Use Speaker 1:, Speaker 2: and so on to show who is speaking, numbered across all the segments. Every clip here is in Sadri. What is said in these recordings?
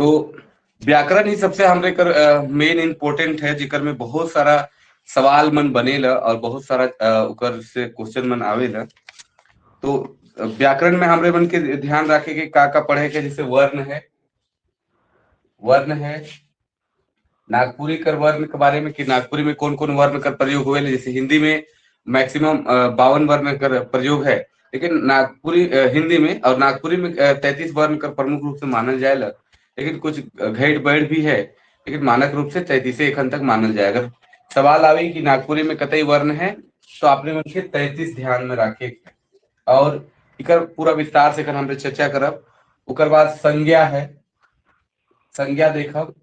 Speaker 1: तो व्याकरण ही सबसे हमरे कर मेन इम्पोर्टेंट है, जेकर में बहुत सारा सवाल मन बनेला और बहुत सारा ओकर से क्वेश्चन मन आवेला। तो व्याकरण में हमरे मन के ध्यान रखे के का का पढ़े के, जैसे वर्ण है, वर्ण है, नागपुरी कर वर्ण के बारे में कि नागपुरी में कौन कौन वर्ण कर प्रयोग हुए, जैसे हिंदी में मैक्सिमम 52 वर्ण कर प्रयोग है, लेकिन नागपुरी हिंदी में और नागपुरी में 33 वर्ण कर प्रमुख रूप से मानल जाएला, लेकिन कुछ घट बढ़ भी है, लेकिन मानक रूप से 33 एखन तक मानल जाए। अगर सवाल आवे कि नागपुरी में कतई वर्ण है तो आपने मन के 33 ध्यान में रखे और इकर पूरा विस्तार से हमरे चर्चा करब। उकर बाद संज्ञा है, संज्ञा देखब,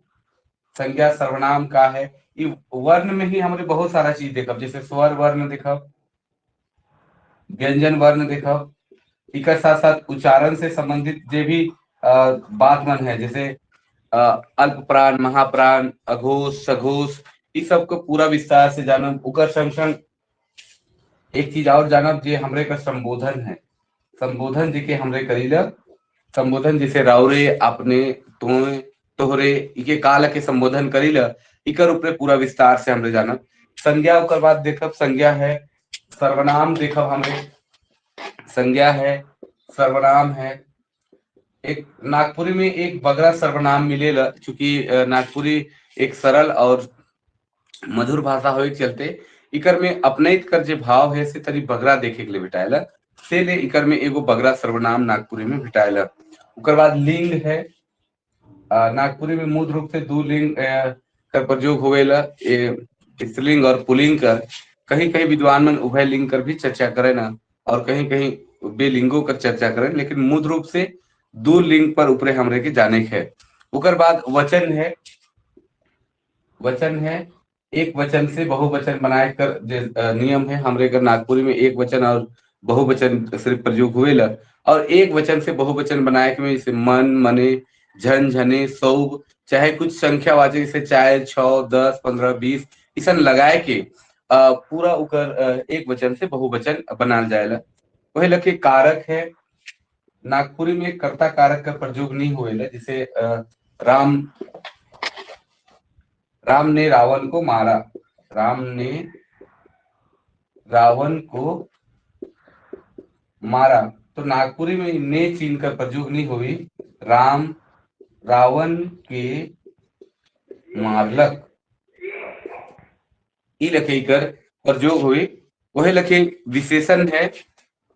Speaker 1: संज्ञा सर्वनाम का है, इ वर्ण में ही हमरे बहुत सारा चीज देखब, जैसे स्वर वर्ण देखब, व्यंजन वर्ण देखब, इकर साथ साथ उच्चारण से संबंधित जे भी बात मन है, जैसे अल्प प्राण, महाप्राण, अघोष, सघोष, इ सब को पूरा विस्तार से जानब। उकर संग संग एक चीज और जानब जे हमरे का संबोधन है, संबोधन जे के हमरे करीला, संबोधन जैसे राउरे, अपने, तोय, तोहरे, इके काल के संबोधन करीला, इकर ऊपर पूरा विस्तार से हमरे जानब। संज्ञा उकर बाद देखब, संज्ञा है, सर्वनाम देखब हमरे, संज्ञा है, सर्वनाम है। एक नागपुरी में एक बगरा सर्वनाम मिलेला, चूंकि नागपुरी एक सरल और मधुर भाषा होए के चलते इकर में अपनैत कर जे भाव है से तरी बगरा देखे के लिए भेटाएला, से ले इकर में एगो बगरा सर्वनाम नागपुरी में भेटाएला। उकर बाद लिंग है, नागपुरी में मूल रूप से दो लिंग कर प्रयोग होवेला, स्त्रीलिंग और पुल्लिंग कर। कहीं कहीं विद्वान मन उभय लिंग कर भी चर्चा करे ना और कहीं कहीं बेलिंगों कर चर्चा करें, लेकिन मूल रूप से दो लिंग पर ऊपरे हमरे के जाने के है। उकर बाद वचन है, वचन है, एक वचन से बहुवचन बनाए कर जे नियम है हमरे कर नागपुरी में एक वचन और बहुवचन सिर्फ प्रयोग हुएला, और एक वचन से बहुवचन बनाए के में जैसे मन, मने, झन, झने, सौब, चाहे कुछ संख्यावाचक जैसे 4, 6, 10, 15, 20 इसन लगाए के पूरा उकर एक वचन से बहुवचन बनाल जाएला। वही लखे कारक है, नागपुरी में कर्ता कारक का प्रयोग नहीं होएला, जैसे राम, राम ने रावण को मारा, राम ने रावण को मारा, तो नागपुरी में ने चिन्ह का प्रयोग नहीं हुई, राम रावण के मारलक, ई लखे कर प्रयोग हुई। वही लखे विशेषण है,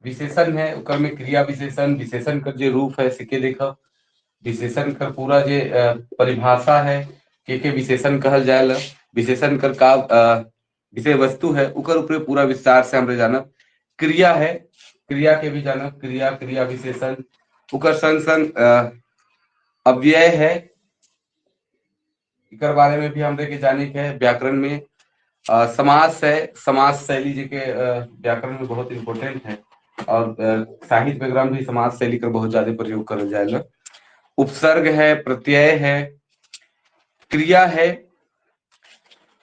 Speaker 1: विशेषण है उकर में क्रिया विशेषण, विशेषण कर जे रूप है सिके देखो, विशेषण कर पूरा जे परिभाषा है के विशेषण कहल जाएला, विशेषण कर का विषय वस्तु है उकर ऊपर पूरा विस्तार से हमरे जानब। क्रिया है, क्रिया के भी जानब, क्रिया, क्रिया विशेषण, उकर संग संग अव्यय है, इकर बारे में भी हमरे के जाने के है व्याकरण में। समास है, समास शैली जी के व्याकरण में बहुत इम्पोर्टेंट है और साहित्य वगैरह में भी समास शैली का बहुत ज्यादा प्रयोग करल जाएला। उपसर्ग है, प्रत्यय है, क्रिया है,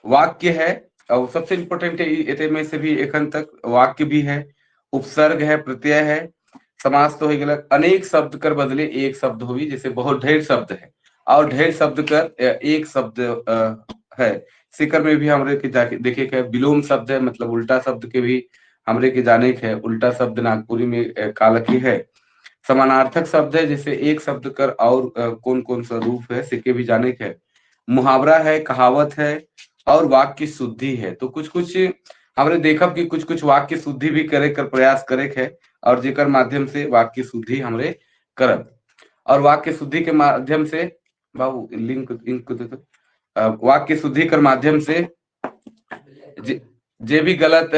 Speaker 1: वाक्य है, और सबसे इम्पोर्टेंट है एते में से भी एखन तक वाक्य भी है, उपसर्ग है, प्रत्यय है, समास तो हो गया। अनेक शब्द कर बदले एक शब्द हुई, जैसे बहुत ढेर शब्द है और ढेर शब्द कर एक शब्द है। सिकर में भी हमरे के जाके देखे के विलोम शब्द है, मतलब उल्टा शब्द के भी हमरे के जाने के है, उल्टा शब्द नागपुरी में कालकी है। समानार्थक शब्द है, जैसे एक शब्द कर और कौन कौन सा रूप है सिके भी जाने के है। मुहावरा है, कहावत है और वाक्य शुद्धि है। तो कुछ कुछ हमरे देखब कि कुछ कुछ वाक्य शुद्धि भी करे कर प्रयास करे है और जेकर माध्यम से वाक्य शुद्धि हमरे करब। और वाक्य शुद्धि के माध्यम से बाबू लिंक लिंक दे दो। वाक्य शुद्धि कर माध्यम से जे भी गलत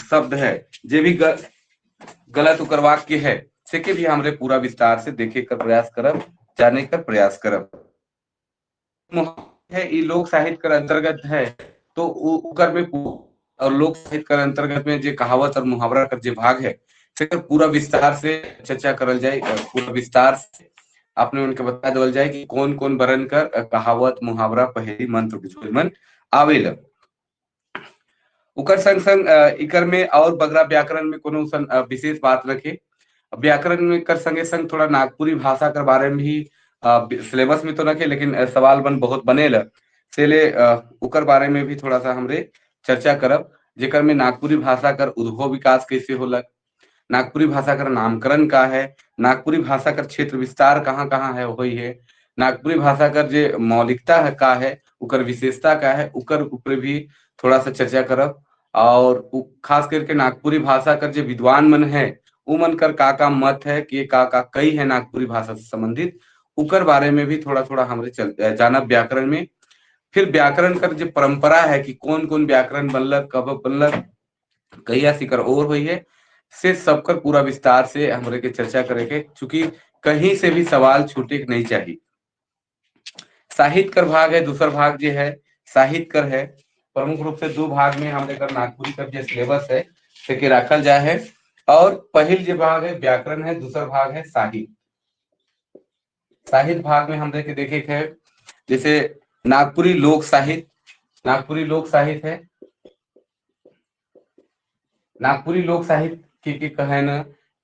Speaker 1: शब्द है, जे भी गलत उकर वाक्य है, से के भी हमरे पूरा विस्तार से देखे कर प्रयास करब, जाने कर प्रयास करब। है ई लोक साहित्य कर अंतर्गत है, तो उकर में और लोक साहित्य कर अंतर्गत में जे कहावत और मुहावरा कर जे भाग है, से पूरा विस्तार से चर्चा करल जाए, पूरा विस्तार से आपने उनके बता देवल जाए कि कौन कौन बरन कर कहावत, मुहावरा, पहेली, मंत्र बिजुल मन आवेला। उकर संग संग इकर में और बगरा व्याकरण में कोनो विशेष बात रखे। व्याकरण में कर संगे संग थोड़ा नागपुरी भाषा के बारे में भी सिलेबस में तो न के, लेकिन सवाल बन बहुत बनेला, से ले उकर बारे में भी थोड़ा सा हमरे चर्चा करब, जेकर में नागपुरी भाषा कर उद्भव विकास कैसे होला, नागपुरी भाषा कर नामकरण का है, नागपुरी भाषा कर क्षेत्र विस्तार कहाँ कहाँ है होई है, नागपुरी भाषा कर जे मौलिकता है का है, उकर विशेषता का है, उकर ऊपर भी थोड़ा सा चर्चा करब। और खास करके नागपुरी भाषा कर जे विद्वान मन है उमन कर का का मत है कि का का कई है नागपुरी भाषा से संबंधित, उकर बारे में भी थोड़ा थोड़ा हमरे जानब व्याकरण में। फिर व्याकरण कर जो परंपरा है कि कौन कौन व्याकरण बनलक, कब बनलक, कहिया सिकर और हुई है, से सबकर पूरा विस्तार से हमरे के चर्चा करे के, चूंकि कहीं से भी सवाल छूटे नहीं चाहिए। साहित्य कर भाग है, दूसर भाग जो है साहित्य कर है। प्रमुख रूप से दो भाग में हमरे कर नागपुरी का जो सिलेबस है से के रखल जाए है। और पहल जो भाग है व्याकरण है, दूसरा भाग है साहित्य। साहित्य भाग में हमरे के देखे है जैसे नागपुरी लोक साहित्य, नागपुरी लोक साहित्य है, नागपुरी लोक साहित्य के कहन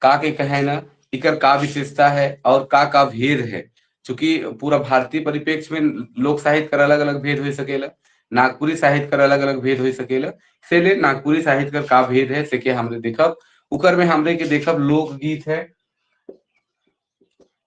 Speaker 1: का के कहन, इकर का विशेषता है और का का भेद है। चूंकि पूरा भारतीय परिप्रेक्ष्य में लोक साहित्य कर अलग अलग भेद हो सकेला, नागपुरी साहित्य कर अलग अलग भेद हो सकेला, से ले नागपुरी साहित्य कर का भेद है से के हमरे देखब। उकर में हमरे के देखब लोकगीत है,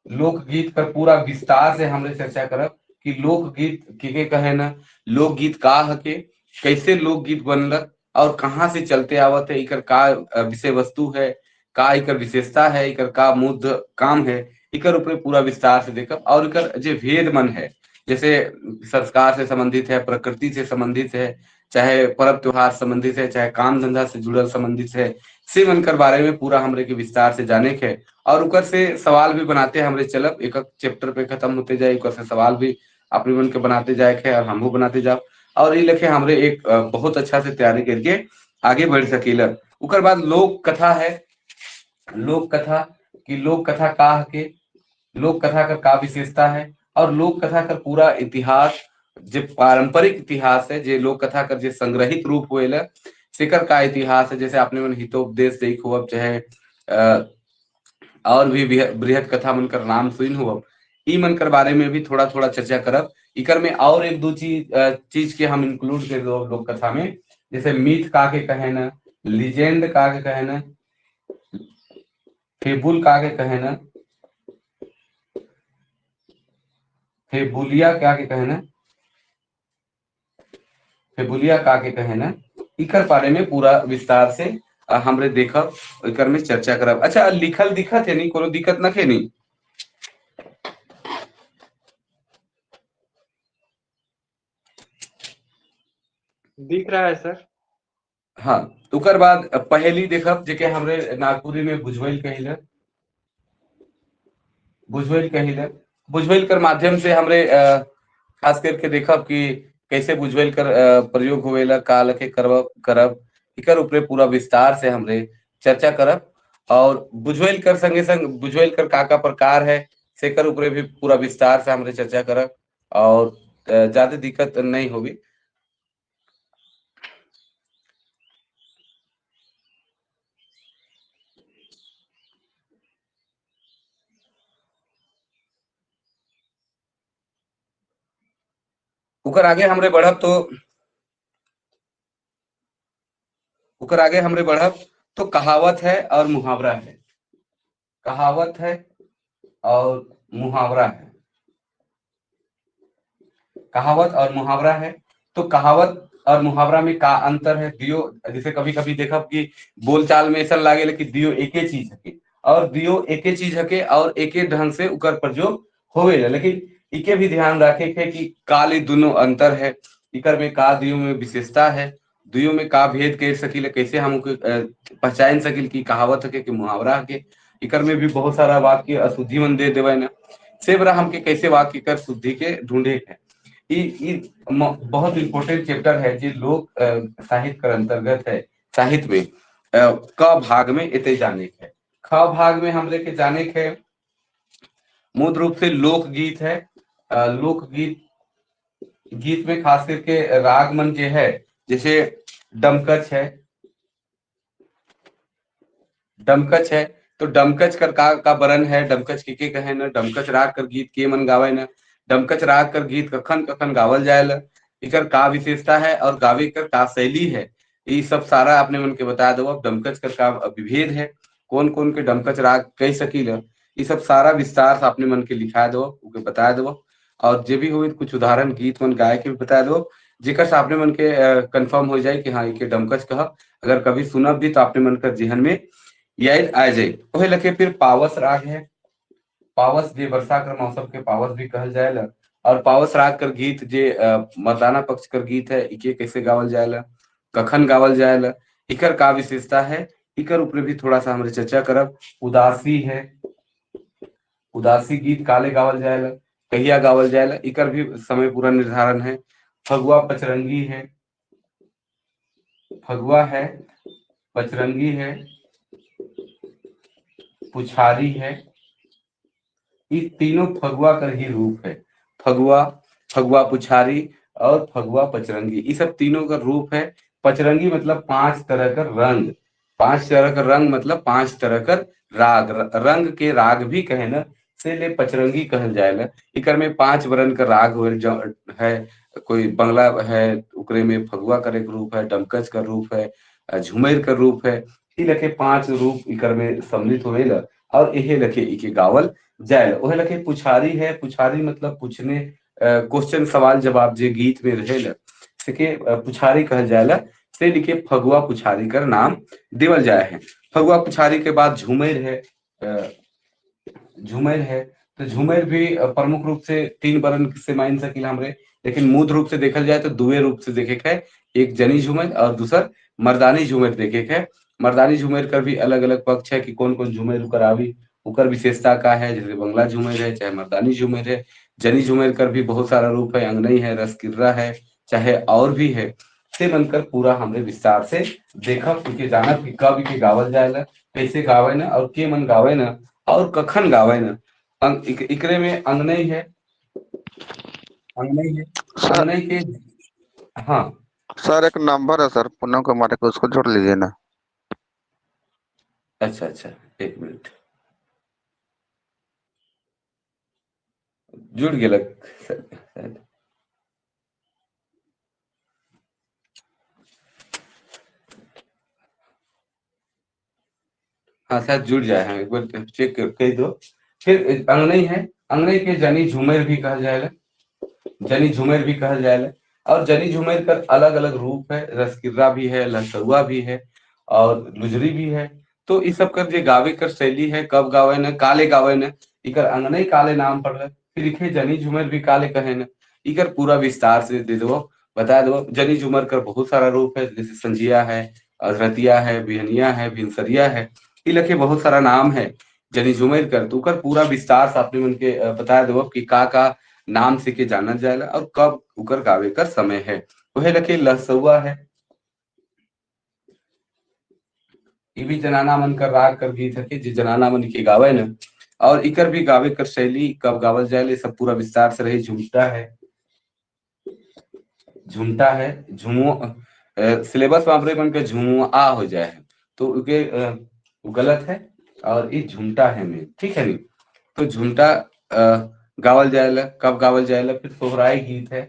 Speaker 1: लोकगीत कर पूरा विस्तार से हमरे चर्चा करब कि लोकगीत के कहे न, लोकगीत का हके, कैसे लोकगीत बनलक और कहाँ से चलते आवत है, इकर का विषय वस्तु है, का इकर विशेषता है, इकर का मुद्द काम है, इकर ऊपर पूरा विस्तार से देखब। और इकर जो भेद मन है जैसे संस्कार से संबंधित है, प्रकृति से संबंधित है, चाहे पर्व त्योहार संबंधित है, चाहे काम धंधा से जुड़ल संबंधित है, से मन कर बारे में पूरा हमरे के विस्तार से जाने के है। और उकर से सवाल भी बनाते हमरे चलब, एक चैप्टर पे खत्म होते जाए उकर से सवाल भी अपने मन के बनाते जाए के और हमहू बनाते जाओ, और ये लेखे हमरे एक बहुत अच्छा से तैयारी करके आगे बढ़ सकीला। उकर बाद लोक कथा है, लोक कथा की लोक कथा का के, लोक कथा का विशेषता है और लोक कथा का पूरा इतिहास जो पारंपरिक इतिहास है, जे लोक कथा का जो संग्रहित रूप होएला सेकर का इतिहास है। जैसे आपने मन हितोपदेश देख हो अब, चाहे और भी बृहद कथा मन कर नाम सुन हो अब, ई मन कर बारे में भी थोड़ा थोड़ा चर्चा करब। इकर में और एक दो चीज के हम इंक्लूड कर दो लोक कथा में, जैसे मिथ का के कहे न, लीजेंड का के कहे न, फेबुल का के कहे न, फेबुलिया क्या के कहे न, फेबुलिया का के कहे न, इकर बारे में पूरा विस्तार से हमरे देखब, इकर में चर्चा करब। अच्छा लिखल दिखत है नहीं, कोनो दिक्कत न है नहीं?
Speaker 2: दिख रहा है सर।
Speaker 1: हाँ, उकर बाद पहेली देखब जेके हमरे नागपुरी में बुझवैल कहिले, बुझवैल कहिले, बुझवैल कर माध्यम से हमरे खास करके देखब कि कैसे बुझवैल कर प्रयोग होवेला, काल के करब करब, इकर ऊपर पूरा विस्तार से हमरे चर्चा करब। और बुझवैल कर संगे संग बुझवैल कर का का प्रकार है सेकर ऊपर भी पूरा विस्तार से हमरे चर्चा करब और ज्यादा दिक्कत नहीं होगी। उकर आगे हमरे बढ़ब तो उकर आगे हमरे बढ़ब तो कहावत है और मुहावरा है, कहावत है और मुहावरा है, कहावत और मुहावरा है। तो कहावत और मुहावरा में का अंतर है दियो, जैसे कभी कभी देखब कि बोलचाल में ऐसा लागे कि दियो एके चीज हके और दियो एके चीज हके और एके ढंग से उकर प्रयोग होवे, लेकिन इके भी ध्यान रखे के कि काले दोनों अंतर है, इकर में का दियो में विशेषता है, दियो में का भेद कर सकीले, कैसे हम पहचान सकील कि कहावत है कि मुहावरा है। इकर में भी बहुत सारा वाक्य अशुद्धि मन दे देवे न, से बरा हमके कैसे वाक्य कर शुद्धि के ढूंढे है। ई बहुत इंपॉर्टेंट चैप्टर है जो लोक साहित्य कर अंतर्गत है। साहित्य में क भाग में इतने जाने के है, ख भाग में हमरे के जाने के मूल रूप से लोकगीत है। लोकगीत गीत में खास करके राग मन जो है, जैसे डमकच है, डमकच है, तो डमकच कर का बरन है, डमकच के कहे न, डमकच राग कर गीत के मन गावे न, डमकच राग कर गीत कखन कखन गावल जाएला, इकर का विशेषता है और गावे कर का शैली है, ये सब सारा आपने मन के बता दो। अब डमकच कर का विभेद है, कौन कौन के डमकच राग कह सकील, ये सब सारा विस्तार से आपने मन के लिखा दो, ओके बता दो। और जे भी हुई कुछ उदाहरण गीत मन गाय के भी बता दो, जेकर से आपने मन के कंफर्म हो जाए कि हाँ ये डमकच कह। अगर कभी सुनब भी तो आपने मन का जेहन में यह आ जाए। ओहे लखे फिर पावस राग है, पावस जे वर्षा कर मौसम के पावस भी कहल जाएला। और पावस राग कर गीत जे मर्दाना पक्ष कर गीत है, इके कैसे गावल जाएला, कखन गावल जाएला, इकर का विशेषता है, इकर ऊपर भी थोड़ा सा हमरे चर्चा करब। उदासी है, उदासी गीत काले गावल जाएला, कहिया गावल जाएला, इकर भी समय पूरा निर्धारण है। फगुआ पचरंगी है, फगुआ है, पचरंगी है, पुछारी है, ये तीनों फगुआ कर ही रूप है। फगुआ, फगुआ पुछारी और फगुआ पचरंगी, ये सब तीनों का रूप है। पचरंगी मतलब 5 तरह का रंग, 5 तरह का रंग मतलब 5 तरह का राग, रंग के राग भी कहे ना, से ले पचरंगी कहल जाएला। इकर में 5 वर्ण का राग हो है, कोई बंगला है उकरे में फगुआ कर एक रूप है, डमकच का रूप है, झुमेर का रूप है, ई लखे 5 रूप इकर में सम्मिलित होवेला और यही लखे इके गावल जाएला। ओहे लखे पुछारी है, पुछारी मतलब पूछने, क्वेश्चन सवाल जवाब जे गीत में रहेला से पुछारी कहल जाएला, से लिखे फगुआ पुछारी कर नाम देवल जाए है। फगुआ पुछारी के बाद झुमेर है, झुमेर है तो झुमेर भी प्रमुख रूप से 3 वर्ण से मान सकील हमरे, लेकिन मूल रूप से देखल जाए तो दुए रूप से देखे है, एक जनी झुमेर और दूसर मर्दानी झुमेर देखे है। मर्दानी झुमेर कर भी अलग अलग पक्ष है कि कौन कौन झुमेर उकर आवी, उकर विशेषता का है, जैसे बंगला झुमेर है, चाहे मर्दानी झुमेर है। जनी झुमेर कर भी बहुत सारा रूप है, अंगनई है, रसकिर्रा है, चाहे और भी है। से बनकर पूरा हमने विस्तार से देखब, के जानब कि कब के गावल जाएला, कैसे गावे न और के मन गावे न और कखन गावे न। इकरे में अंगनई है, अंगनई है, अंगनई के, हाँ
Speaker 3: सर एक नंबर है सर पूनम कुमार को, उसको जोड़ लीजिए ना।
Speaker 1: अच्छा अच्छा, एक मिनट, जुड़ गया शायद। हाँ शायद जुड़ जाए, हाँ एक बार चेक कर दो। फिर अंगनई है, अंगनई के जनी झुमेर भी कहल जाएला, जनी झुमेर भी कहल जाएला। और जनी झुमेर कर अलग अलग रूप है, रसकिर्रा भी है, लसुआ भी है और लुजरी भी है। तो इस सब कर जे गावे कर शैली है, कब गावे न, काले गावे न, इकर अंगनई काले नाम पड़ल, फिर लिखे जनी झुमेर भी काले कहे न, इकर पूरा विस्तार से दे दो, बता दो। जनी झुमर कर बहुत सारा रूप है, जैसे संजिया है, अजरतिया है, बिहनिया है, भिनसरिया है, इ लखे बहुत सारा नाम है जनी झुमेर कर। तो उकर पूरा विस्तार से अपने मन के बता दो कि का का नाम से के जानल जाएला और कब उकर गावे कर समय है। वह लखे लहसुआ है, ये भी जनाना मन कर राग कर गीत है जे जनाना मन के गावे न, और इकर भी गावे कर शैली कब गावल जाए सब पूरा विस्तार से रही। झुमटा है, झुमटा है, झुमो सिलेबस में आपरे मन के झुमुआ हो जाए है तो उके गलत है, और ये झुमटा है में, ठीक है नी। तो झुमटा गावल जाएला, कब गावल जाएला। फिर सोहराई गीत है,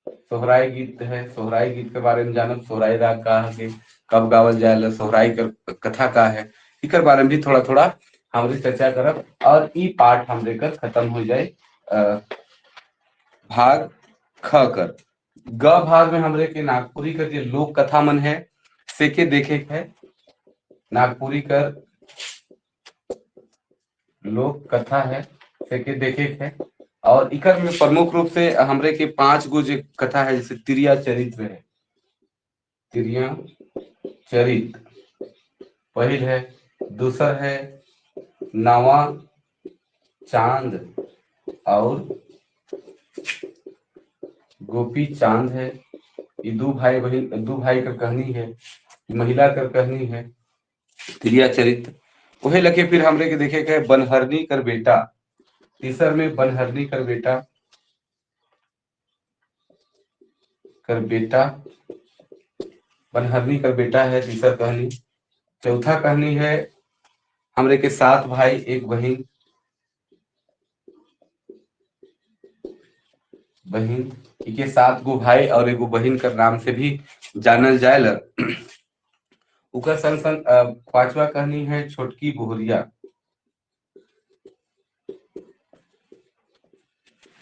Speaker 1: सोहराई गीत है, सोहराई गीत के बारे में जानब, सोहराई राग का है, कब गावल जाएला, सोहराई कर कथा का है, इकर बारे में भी थोड़ा थोड़ा हमरे चर्चा करब। और ई पाठ हमरे कर खत्म हो जाए भाग ख कर। ग भाग में हमरे के नागपुरी कर जो लोक कथा मन है से के देखे है, नागपुरी कर लोक कथा है से के देखे है। और इकर में प्रमुख रूप से हमरे के 5 गो जो कथा है, जैसे तिरिया चरित्र है, तिरिया चरित्र पहिल है, दूसर है नवा चांद और गोपी चांद है, ये दो भाई बहन, दो भाई का कहानी है, महिला का कहानी है तिरिया चरित्र। वही लगे फिर हमरे के देखे के बनहरनी कर बेटा, तीसर में बनहरनी कर बेटा, कर बेटा, बनहरनी कर बेटा है तीसर कहानी। चौथा कहानी है हमरे के 7 भाई 1 बहिन, बहिन इके 7 गो भाई और एगो बहिन कर नाम से भी जानल जायल। उकर संग संग 5वां कहानी है छोटकी बोहरिया।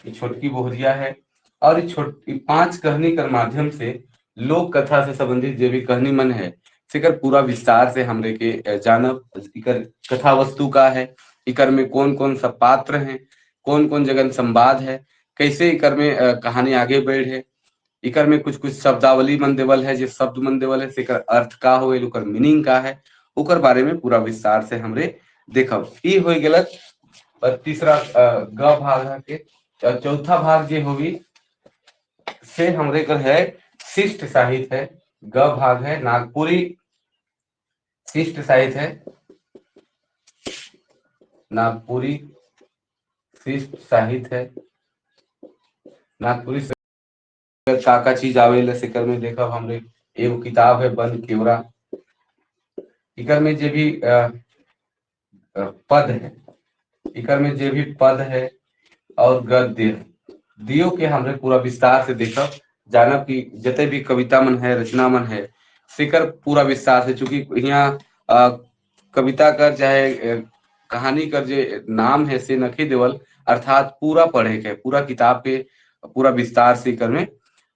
Speaker 1: ये छोटकी बोहरिया है और ये छोटी 5 कहानी कर माध्यम से लोक कथा से संबंधित जो भी कहानी मन है सेकर पूरा विस्तार से हमरे के जानब। इकर कथा वस्तु का है, इकर में कौन कौन सा पात्र हैं, कौन कौन जगह संवाद है, कैसे इकर में कहानी आगे बढ़े, इकर में कुछ कुछ शब्दावली मन देवल है, जो शब्द मन देवल है सेकर अर्थ का हो, उकर मीनिंग का है, उकर बारे में पूरा विस्तार से हमरे देखब। ई हो गलत तीसरा ग भाग है के। चौथा भाग जो होगी से हमरे कर है शिष्ट साहित्य है। ग भाग है नागपुरी शिष्ट साहित्य है, नागपुरी शिष्ट साहित्य है। नागपुरी का का चीज आवेला सेकर में देखब हमरे एगो किताब है बन केवरा, इकर में जे भी पद है, इकर में जे भी पद है और गद्य दियो के हमरे पूरा विस्तार से देखब, जानब कि जते भी कविता मन है, रचना मन है, सेकर पूरा विस्तार से। चूंकि यहाँ कविता कर चाहे कहानी कर जे नाम है से नखी देवल, अर्थात पूरा पढ़े के, पूरा किताब के पूरा विस्तार से कर में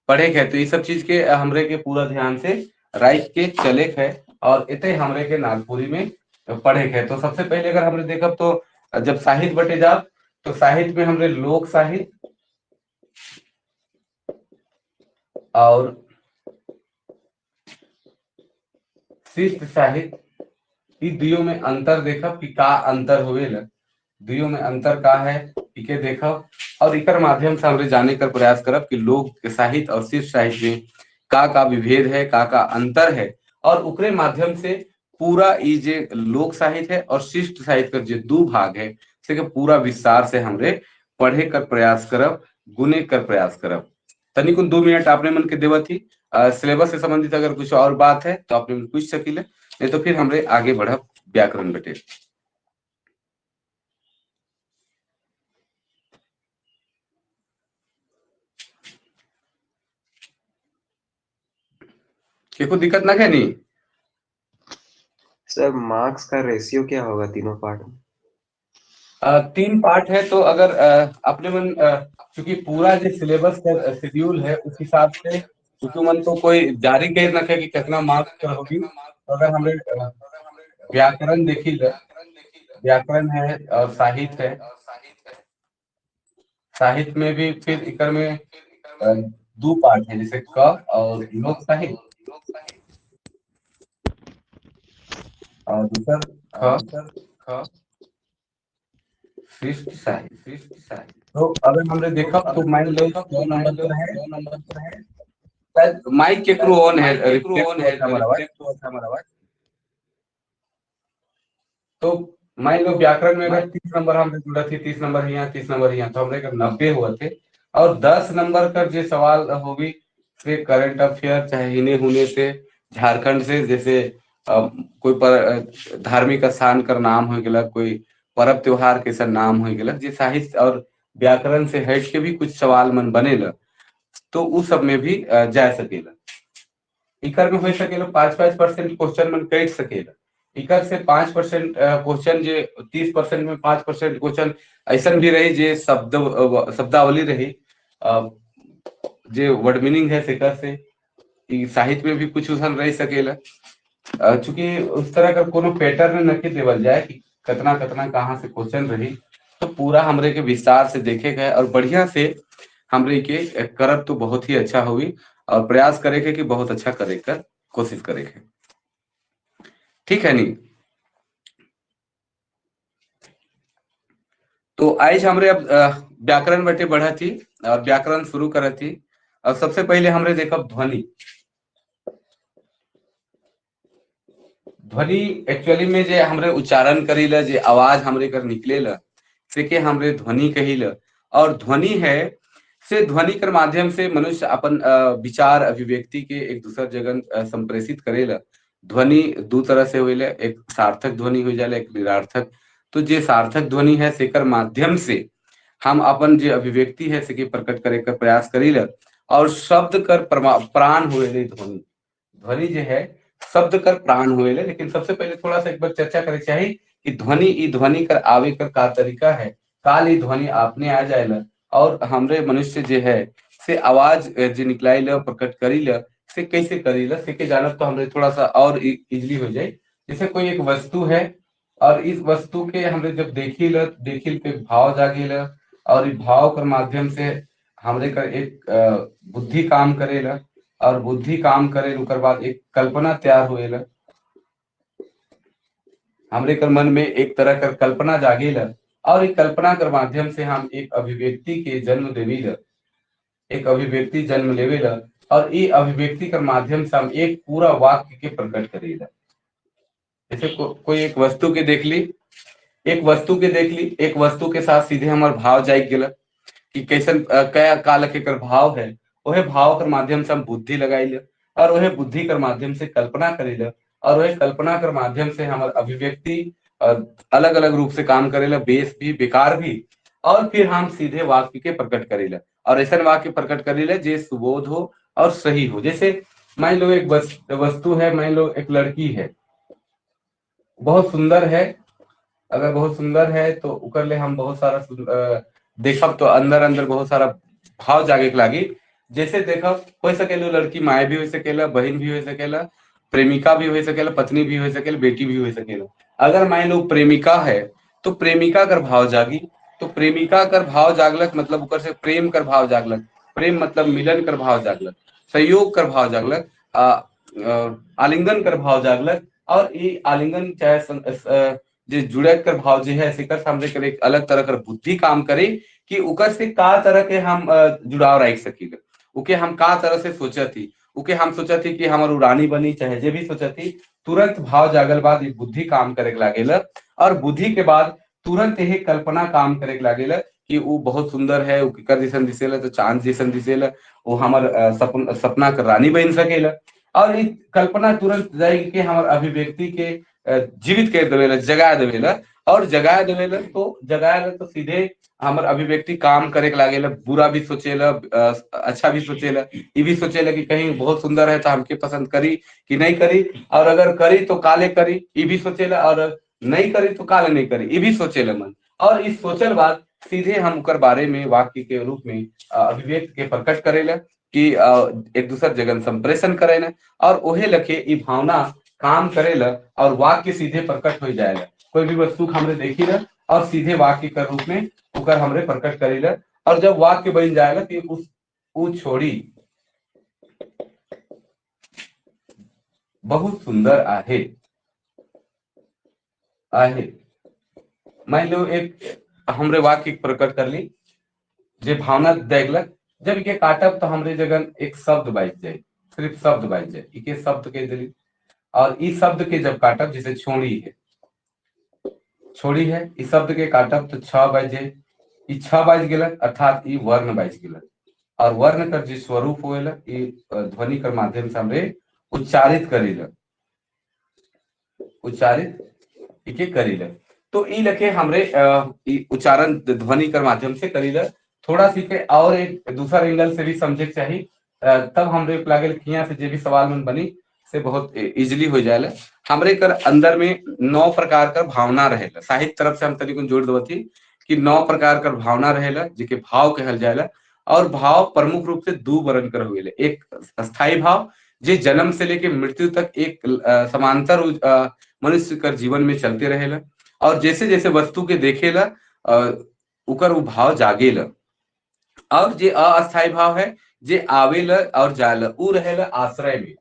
Speaker 1: पढ़े के, तो ये सब चीज के हमरे के पूरा ध्यान से राख के चले के और इतने हमरे के नागपुरी में पढ़े के। तो सबसे पहले अगर हमरे देखब तो जब साहित्य बटे जाब तो साहित्य में हमरे लोक साहित्य और शिष्ट साहित्य, इ दुइयो में अंतर देखब कि का अंतर होवेला, दुइयो में अंतर का है इके देखब और इकर माध्यम से हमरे जाने कर प्रयास करब कि लोक साहित्य और शिष्ट साहित्य में का का विभेद है, का का अंतर है, और उकरे माध्यम से पूरा ई जे लोक साहित्य है और शिष्ट साहित्य का जो दो भाग है से के पूरा विस्तार से हमरे पढ़े कर प्रयास करब, गुने कर प्रयास करब। तनिकुन 2 मिनट आपने मन के देवत थी। सिलेबस से संबंधित अगर कुछ और बात है तो आपने मन पूछ सकीले, नहीं तो फिर हमरे आगे बढ़ब व्याकरण बटे। कोई दिक्कत ना है नहीं
Speaker 2: सर? मार्क्स का रेशियो क्या होगा तीनों पार्ट में?
Speaker 1: 3 पार्ट है तो अगर अपने मन चूंकि पूरा जो सिलेबस का शेड्यूल है उस हिसाब से चूंकि मन तो कोई जारी कर न कि कितना मार्क्स का होगी, तो अगर हमने व्याकरण देखी, व्याकरण है और साहित्य है, साहित्य में भी फिर इकर में 2 पार्ट है, जैसे क और लोक साहित्य और दूसरा ख शिष्ट साहित्य। शिष्ट साहित्य तो अगर हमने देखा तो मान लो 2 नंबर पर है, 2 नंबर पर है, शायद माइक के थ्रू ऑन है, रिफ्लेक्ट ऑन है हमारा आवाज। तो मान लो व्याकरण में अगर 30 नंबर हमने जुड़ा थी, 30 नंबर यहाँ, 30 नंबर यहाँ, तो हमने 90 हुए थे और 10 नंबर का जो सवाल होगी से करंट अफेयर चाहे हिने हुने से झारखंड से, जैसे कोई पर धार्मिक स्थान कर नाम हो गया, कोई पर्व त्योहार के सर नाम हो गया, जे साहित्य और व्याकरण से हट के भी कुछ सवाल मन बनेला तो उस सब में भी जा सकेला। इकर में हो सकेला 5-5% क्वेश्चन मन कट सकेला, इकर से 5% क्वेश्चन जे 30% में 5% क्वेश्चन ऐसा भी रही जे शब्द शब्दावली रही जे वर्ड मीनिंग है सेकर से साहित्य में भी कुछ उसन रह सकेला। चूंकि उस तरह का कोनो पैटर्न नहीं देवल जाए कि कतना कतना कहाँ से क्वेश्चन रही, तो पूरा हमरे के विस्तार से देखे गए और बढ़िया से हमरे के करब तो बहुत ही अच्छा होगी और प्रयास करे के कि बहुत अच्छा करे कर कोशिश करे के, ठीक है नी। तो आज हमरे अब व्याकरण बटे बढ़ा थी और व्याकरण शुरू करा थी और सबसे पहले हमरे देखब ध्वनि। ध्वनि एक्चुअली में जे हमरे उच्चारण करीला, जे आवाज हमरे कर निकलेला से के हमरे ध्वनि कहिला, और ध्वनि है से ध्वनि कर माध्यम से मनुष्य अपन विचार अभिव्यक्ति के एक दूसर जगह संप्रेषित करेला। ध्वनि दू तरह से होइले, एक सार्थक ध्वनि हो जाला, एक निरार्थक। तो जे सार्थक ध्वनि है सेकर माध्यम से हम अपन जे अभिव्यक्ति है सेके प्रकट करे के प्रयास करीला। और शब्द कर प्राण होएले ध्वनि, ध्वनि जे है शब्द कर प्राण होएले। लेकिन सबसे पहले थोड़ा सा एक बार चर्चा करे चाही कि ध्वनि, ई ध्वनि कर आवे कर का तरीका है, काल ई ध्वनि आपने आ जाएला और हमरे मनुष्य जे है से आवाज जे निकलाइला प्रकट करीला से कैसे करीला से के जानब तो हमरे थोड़ा सा और इजली हो जाए। जैसे कोई एक वस्तु है और इस वस्तु के हमरे जब देखिला, देखिल पे भाव जागेला और इ भाव के माध्यम से हमरे कर एक बुद्धि काम करेला और बुद्धि काम करे उकर बाद एक कल्पना तैयार होएला। हमरे कर मन में एक तरह कर कल्पना जागेला और एक कल्पना कर माध्यम से हम एक अभिव्यक्ति के जन्म देवीला, एक अभिव्यक्ति जन्म लेवेला और ये अभिव्यक्ति के माध्यम से हम एक पूरा वाक्य के प्रकट करेला। जैसे कोई एक वस्तु के देख ली, एक वस्तु के देख ली, एक वस्तु के साथ सीधे हमार भाव जाग गेला कि कैसन क्या काल के कर भाव है, वह भाव के माध्यम से हम बुद्धि लगाइले और वह बुद्धि के माध्यम से कल्पना करेला और वह कल्पना के माध्यम से हमार अभिव्यक्ति अलग अलग रूप से काम करेला, बेस भी बेकार भी, और फिर हम सीधे वाक्य के प्रकट करेला और ऐसा वाक्य प्रकट करेला जे सुबोध हो और सही हो। जैसे मान लो एक वस्तु है, मान लो एक लड़की है, बहुत सुंदर है, अगर बहुत सुंदर है तो उकर ले हम बहुत सारा देखब तो अंदर अंदर बहुत सारा भाव जागे के लागी। जैसे देखब हो सकेला लड़की माए भी हो सकेला, बहन भी हो सकेला, प्रेमिका भी हो सकेला, पत्नी भी हो सकेला, बेटी भी हो सकेला। अगर मान लो प्रेमिका है तो प्रेमिका कर भाव जागी, तो प्रेमिका कर भाव जागलक मतलब उकर से प्रेम कर भाव जागलक, प्रेम मतलब मिलन कर भाव जागलक, सहयोग कर भाव जागलक, आलिंगन कर भाव जागलक और ये आलिंगन चाहे जे जुड़े कर भाव जो है सेकर सामने कर एक अलग तरह कर बुद्धि काम करे कि उकर से का तरह के हम जुड़ाव रख सकीले, उके हम का तरह से सोचत थी, उके हम सोचत थी कि हमार रानी बनी चाहे जे भी सोचत थी, तुरंत भाव जागल बाद ये बुद्धि काम करे लागेला और बुद्धि के बाद तुरंत यही कल्पना काम करे लागेला कि वो बहुत सुंदर है, वो केकर जैसन दिसेला तो चांद जैसन दिसेला, वो हमार सपना कर रानी बन सकेला और ये कल्पना तुरंत जाएगी कि हमार अभिव्यक्ति के जीवित कर देवेला, जगा देवेला और जगा देवेला तो जगाएला तो सीधे हमार अभिव्यक्ति काम करे के लागेला, बुरा भी सोचेला अच्छा भी सोचेला, ये भी सोचेला कि कहीं बहुत सुंदर है तो हमके पसंद करी कि नहीं करी और अगर करी तो काले करी, ये भी सोचेला और नहीं करी तो काले नहीं करी, ये भी सोचेला मन। और इस सोचल बाद सीधे हम उकर बारे में वाक्य के रूप में अभिव्यक्ति के प्रकट करेला कि एक दूसर जगन संप्रेषण करेला और ओहे लखे ये भावना काम करेला और वाक्य सीधे प्रकट हो जाएगा। कोई भी वस्तु हमरे देखी ला और सीधे वाक्य के रूप में उकर हमरे प्रकट करेला और जब वाक्य बन जाएगा तो उस उ छोड़ी बहुत सुंदर आहे आहे। मान लो एक हमरे वाक्य प्रकट कर ली जे भावना देखलक, जब इके काटब तो हमरे जगन एक शब्द बाज जाए, सिर्फ शब्द बाज जाए, इके शब्द के दिली और इस शब्द के जब काटब जैसे छोड़ी है, छोड़ी है, इस शब्द के काटब तो छ बाजे, ई छ बाज गेलक अर्थात ई वर्ण बाज गेलक और वर्ण कर जे स्वरूप होएला ई ध्वनि कर माध्यम से हमरे उच्चारित करीला, उच्चारित इके करीला तो ई लखे हमरे उच्चारण ध्वनि कर माध्यम से करीला। थोड़ा सी के और एक दूसरा एंगल से भी समझे के चाहिए तब हमरे लागल किया से जे भी सवाल मन बनी से बहुत इजीली हो जाएला। हमरे कर अंदर में 9 प्रकार कर भावना रहेला, साहित्य तरफ से हम तनिक जोड़ देवती कि 9 प्रकार कर भावना रहेला जिके भाव कहल जाएला और भाव प्रमुख रूप से 2 वर्ण कर हुए, एक अस्थायी भाव जे जन्म से लेके मृत्यु तक एक समांतर मनुष्य कर जीवन में चलते रहेला और जैसे जैसे वस्तु के देखेला उकर वो भाव जागेला और जे अस्थायी भाव है जे आवेला और जाला उ रहेला आश्रय में,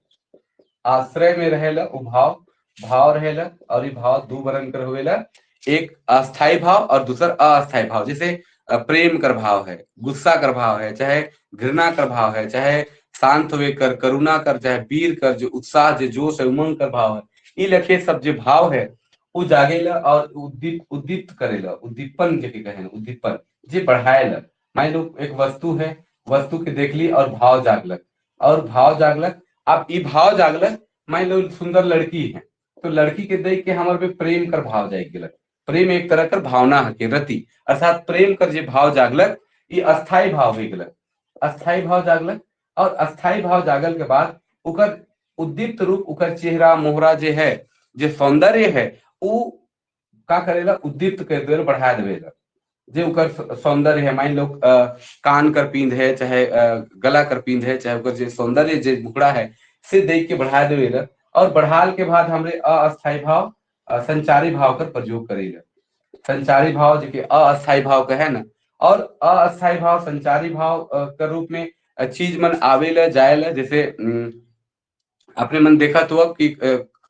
Speaker 1: आश्रय में रहेला उ भाव, भाव रहेला और ये भाव 2 वर्ण कर हुएला, एक अस्थायी भाव और दूसरा अस्थायी भाव। जैसे प्रेम कर भाव है, गुस्सा कर भाव है, चाहे घृणा कर भाव है, चाहे शांत हुए कर, करुणा कर, चाहे वीर कर, जो उत्साह जो जोश है, उमंग कर भाव है, ये लखे सब जो भाव है वो जागेला और उद्दीप्त करेला, उद्दीपन जे कहे उद्दीपन जे बढ़ाएला। मान लो एक वस्तु है, वस्तु के देख ली और भाव जागलक और भाव जागलक, अब ये भाव जागलक मान लो सुंदर लड़की है तो लड़की के देख के हमारे पे प्रेम कर भाव जाग गलक। प्रेम एक तरह कर भावना है के रति, अर्थात प्रेम कर जे भाव जागलक ये अस्थायी भाव हो गलक, अस्थायी भाव जागलक। और अस्थायी भाव जागल के बाद उकर उद्दीप्त रूप, उकर चेहरा मोहरा जे है, जे सौंदर्य है, उ का करेला उद्दीप्त कर देला, बढ़ा देवेला। जे उकर सौंदर्य है, मान लो कान कर पींद है, चाहे गला कर पींद है, चाहे उकर जे सौंदर्य जे मुखड़ा है से देख के बढ़ा देवेला। और बढ़ाल के बाद हमरे अस्थायी भाव संचारी भाव कर प्रयोग करेला। संचारी भाव जो कि अस्थायी भाव का है ना, और अस्थायी भाव संचारी भाव के रूप में चीज मन आवेला जाएला। जैसे अपने मन देखा तो अब कि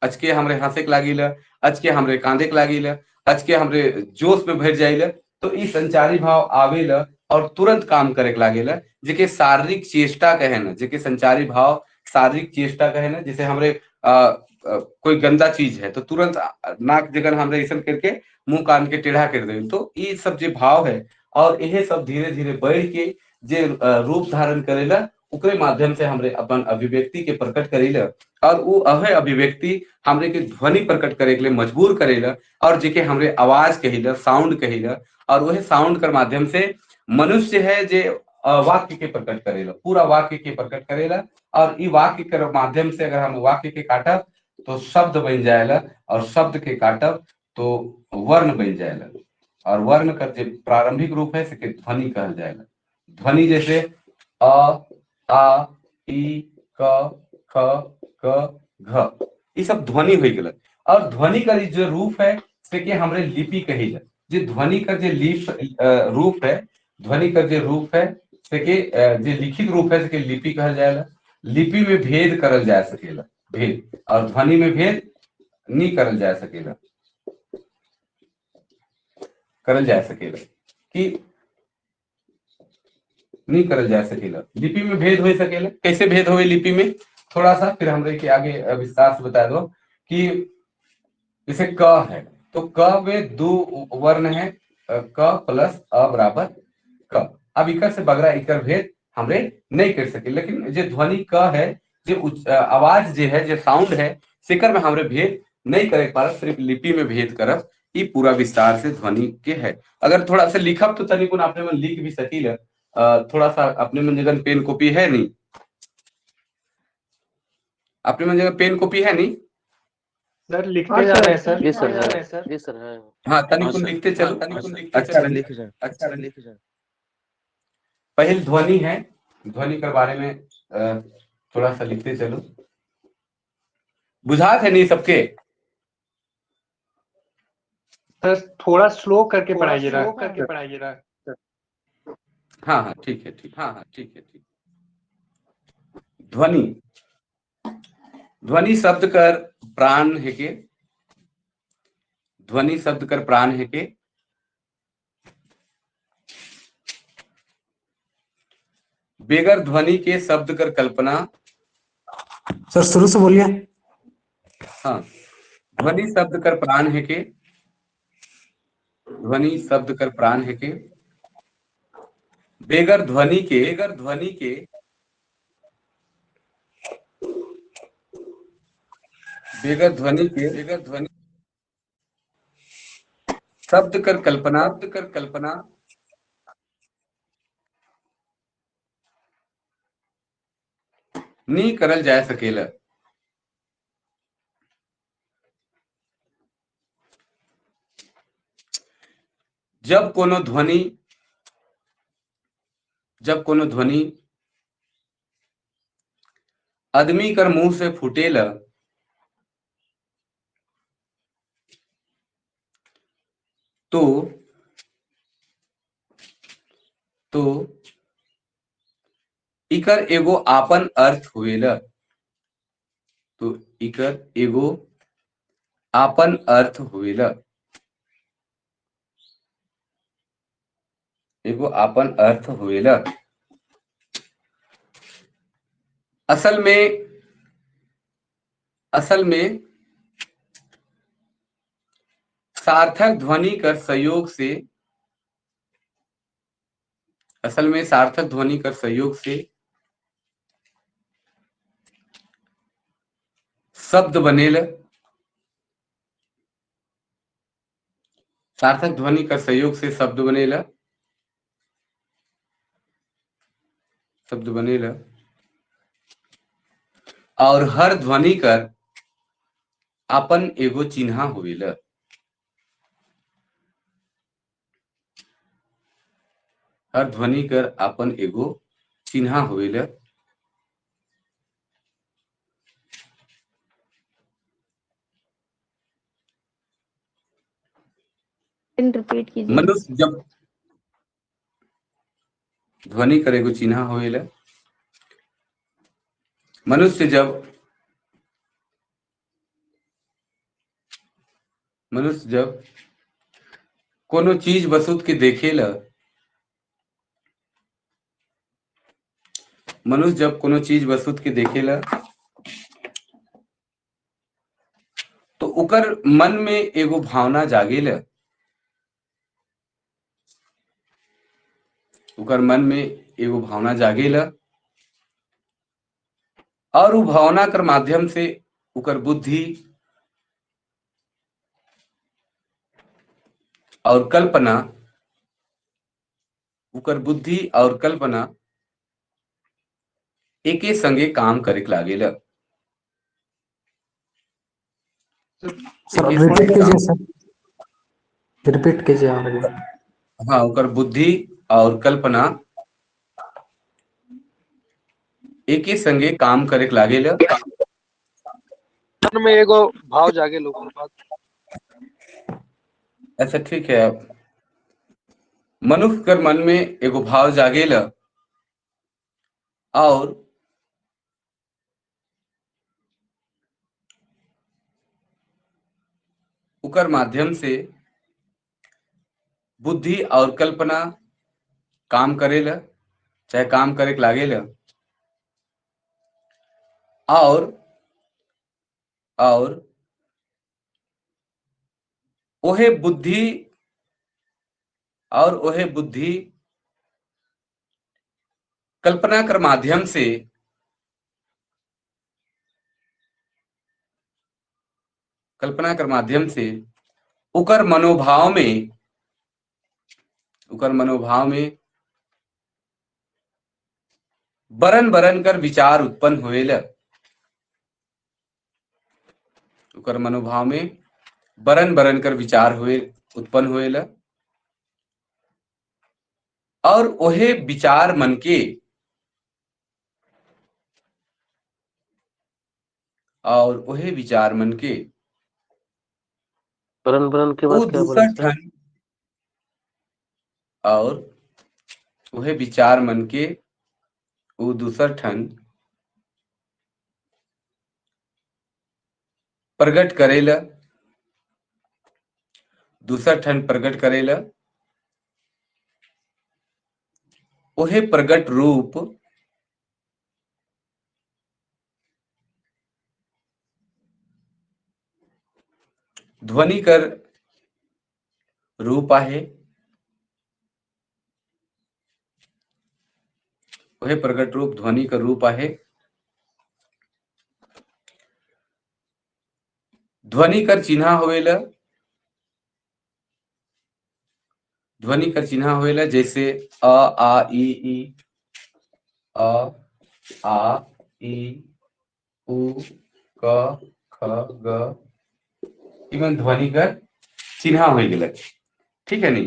Speaker 1: अचके हमरे हंसे के लागिला, अचके हमरे कांदे के लागिला, अचके हमरे जोश में भर जाइला, तो ई संचारी भाव आवेला और तुरंत काम करे के लागेला, जेके शारीरिक चेष्टा कहे ना, जेके संचारी भाव शारीरिक चेष्टा कहे ना। जैसे हमरे कोई गंदा चीज है तो तुरंत नाक जगन हमरे ऐसा करके मुंह कान के टेढ़ा कर दे, तो ये सब जो भाव है और यह सब धीरे धीरे बढ़ के जे रूप धारण करेला, उकरे माध्यम से हमरे अपन अभिव्यक्ति के प्रकट करेला। और वो अहे अभिव्यक्ति हमरे के ध्वनि प्रकट करे के लिए मजबूर करेला, और जेके हमरे आवाज कहिला, साउंड कहिला। और वह साउंड के माध्यम से मनुष्य है जे वाक्य के प्रकट करेला, पूरा वाक्य के प्रकट करेला। और ई वाक्य के माध्यम से अगर हम वाक्य के काटब तो शब्द बन जाएला, और शब्द के काटब तो वर्ण बन जाएला, और वर्ण का जो प्रारंभिक रूप है से ध्वनि कहल जाएला। ध्वनि जैसे अ, आ, इ, क, ख, क, घ, ये सब ध्वनि हो गल। और ध्वनि का जो रूप है से के हमरे लिपि कही जाए। जो ध्वनि का जो लिप रूप है, ध्वनि का जो रूप है से के जो लिखित रूप है से के लिपि कहल जाएला। लिपि में भेद करल जा सकेला, भेद, और ध्वनि में भेद नहीं करल जा सकेला, करल जा सकेला कि नहीं करल जा सकेला। लिपि में भेद हो सकेला। कैसे भेद होवे लिपि में, थोड़ा सा फिर हमरे के आगे विस्तार से बता दो कि जैसे क है तो क में दो वर्ण है, क प्लस अ बराबर क। अब इकर से बगरा इकर भेद हमरे नहीं कर सके, लेकिन जो ध्वनि क है, जो आवाज जो है, जो साउंड है, सेकर में हमरे भेद नहीं करे पारब, सिर्फ लिपि में भेद करब। ये पूरा विस्तार से ध्वनि के है। अगर थोड़ा सा लिखब तो तनिक अपने मन लिख भी सकील, थोड़ा सा अपने मन जगह पेन कॉपी है नहीं, अपने मन जगह पेन कॉपी है नहीं
Speaker 4: सर, लिखते जा रहे हैं सर।
Speaker 5: जी सर, जी सर,
Speaker 1: हाँ तनिक लिखते चलो, अच्छा लिख जाए, अच्छा लिख जाए। पहल ध्वनि है, ध्वनि के बारे में थोड़ा सा लिखते चलो। बुझात है नहीं सबके
Speaker 4: सर? थोड़ा स्लो करके पढ़ाइए, करके पढ़ाइए।
Speaker 1: हाँ हाँ ठीक है, ठीक, हाँ हाँ ठीक है, ठीक। ध्वनि, ध्वनि शब्द कर प्राण है के, ध्वनि शब्द कर प्राण है के, बेगर ध्वनि के शब्द कर कल्पना।
Speaker 6: सर शुरू से बोलिए।
Speaker 1: हाँ, ध्वनि शब्द कर प्राण है के, ध्वनि शब्द कर प्राण है के, बेगर ध्वनि के, बेगर ध्वनि के, बेगर ध्वनि के, बेगर ध्वनि शब्द कर कल्पना, शब्द कर कल्पना नी करल जा सकेला। जब कोनो ध्वनि, जब कोनो ध्वनि आदमी कर मुंह से फूटेला तो इकर एगो आपन अर्थ हुएला, तो इकर एगो आपन अर्थ हुएला, एगो आपन अर्थ हुएला। असल में सार्थक ध्वनि कर सहयोग से, असल में सार्थक ध्वनि कर सहयोग से शब्द बनेला। सार्थक ध्वनि का सहयोग से शब्द बनेला, शब्द बनेला। और हर ध्वनि कर अपन एगो चिन्हा होवेला। हर ध्वनि कर अपन एगो चिन्हा होवेला।
Speaker 5: रिपीट कीजिए।
Speaker 1: मनुष्य जब ध्वनि कर एगो चिन्हा होवेला, मनुष्य जब कोनो चीज वस्तु के देखेला, मनुष्य जब कोनो चीज वस्तु के देखेला तो उकर मन में एगो भावना जागेला, उकर मन में एगो भावना जागेला और उ भावना कर माध्यम से उकर बुद्धि और कल्पना, उकर बुद्धि और कल्पना एके संगे काम करे लागेला।
Speaker 6: सर रिपीट कीजिए, सर रिपीट कीजिए।
Speaker 1: हाँ, उकर बुद्धि और कल्पना एके संगे काम करे लागेला।
Speaker 7: मन में एगो भाव जागे लोग।
Speaker 1: अच्छा ठीक है। अब मनुष्य कर मन में एगो भाव जागेला और उकर माध्यम से बुद्धि और कल्पना काम करेला, चाहे काम करे लागेला। और ओहे बुद्धि और ओहे बुद्धि कल्पना कर माध्यम से कल्पना कर माध्यम से उकर मनोभाव में, उकर मनोभाव में बरन बरन कर विचार उत्पन्न होएला। उकर मनोभाव में बरन बरन कर विचार हुए उत्पन्न होएला और ओहे विचार मन के और ओहे विचार मन के
Speaker 8: बरन बरन के बाद क्या बोला
Speaker 1: दूसर ठन और ओहे विचार मन के वो दूसर ठन प्रकट करेला, दूसर ठन प्रकट करेला। ओहे प्रकट रूप ध्वनि कर रूप आहे, ओहे प्रकट रूप ध्वनि कर रूप आहे। ध्वनि कर चिन्हा होवेला, ध्वनि कर चिन्हा होवेला जैसे अ आ इ ई, अ आ इ उ क ख ग, इमन ध्वनि कर चिन्हा हो गेल। ठीक है नी।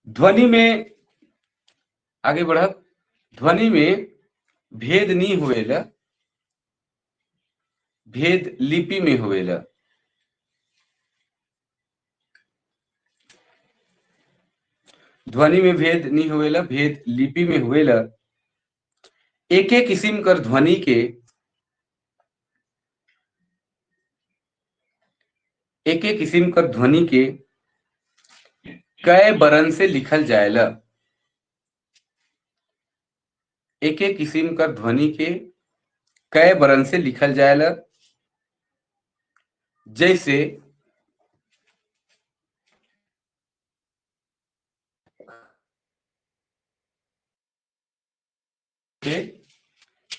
Speaker 1: ध्वनि में आगे बढ़ब, ध्वनि में भेद नहीं होवेला, भेद लिपि में होवेला। ध्वनि में भेद नहीं होवेला, भेद लिपि में होवेला। एक एक किस्म कर ध्वनि के एक एक किस्म कर ध्वनि के कई बरन से लिखल जाएला। एक एक किस्म कर ध्वनि के कई बरन से लिखल जाएला, जैसे के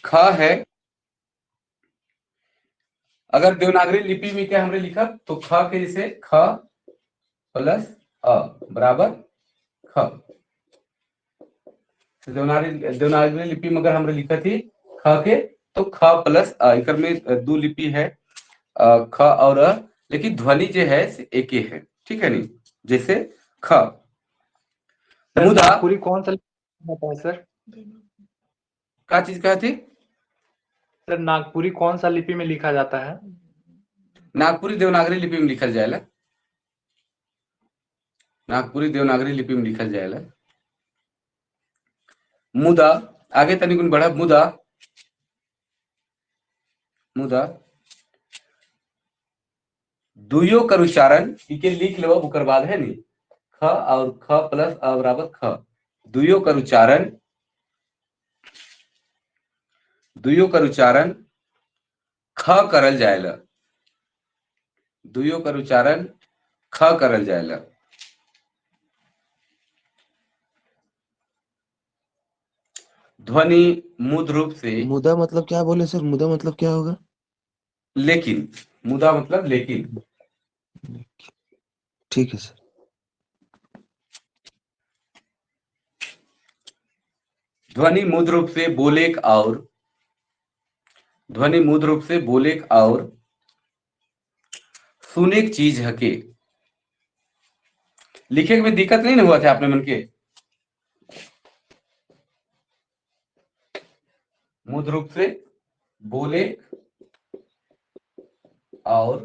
Speaker 1: ख है, अगर देवनागरी लिपि में क्या हमने लिखा तो ख के जैसे ख प्लस अ बराबर ख। देवनागरी देवनागरी लिपि में अगर हमने लिखा थी ख के तो ख प्लस अ, एकर में दो लिपि है ख और अ, लेकिन ध्वनि जो है एक ही है, ठीक है नहीं। जैसे ख मुदा
Speaker 4: नागपुरी कौन सा लिपि है सर?
Speaker 1: का चीज कहती
Speaker 4: सर? नागपुरी कौन सा लिपि में लिखा जाता है?
Speaker 1: नागपुरी देवनागरी लिपि में लिखल जाएला, नागपुरी देवनागरी लिपि में लिखल जाएला। मुदा आगे तनिक बढ़ा, मुदा मुदा दुयो कर उच्चारण इके लिख लो ओकर बाद है नी, ख और ख प्लस अ बराबर ख, दुयो कर उच्चारण, दुयो कर उच्चारण ख करल जाएला, दुयो कर उच्चारण ख करल जाएला। ध्वनि मुद्र रूप से,
Speaker 8: मुदा मतलब क्या बोले सर? मुदा मतलब क्या होगा?
Speaker 1: लेकिन, मुदा मतलब लेकिन,
Speaker 8: ठीक है सर।
Speaker 1: ध्वनि मुद्र रूप से बोलेक और, ध्वनि मुद्र रूप से बोलेक और सुनेक चीज हके। लिखे में दिक्कत नहीं ना हुआ था आपने मन के? मुद्र रूप से बोले और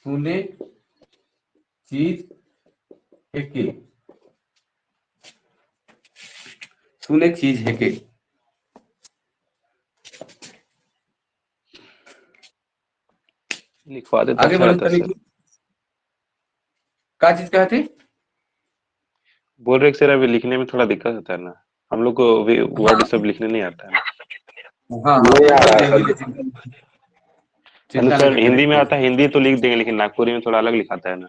Speaker 1: सुने चीज हेके, सुने चीज हेके।
Speaker 9: लिखवा देता
Speaker 1: आगे
Speaker 9: अच्छा
Speaker 1: बढ़ो
Speaker 9: रहता सर।
Speaker 1: का चीज कहते?
Speaker 9: बोल रहे सर अभी लिखने में थोड़ा दिक्कत होता है ना हम लोग को, वर्ड सब लिखने नहीं आता है।
Speaker 1: हाँ,
Speaker 2: नहीं आ रहा है।
Speaker 9: मतलब सर हिंदी में आता है, हिंदी तो लिख देंगे, लेकिन नागपुरी में थोड़ा अलग लिखाता है ना।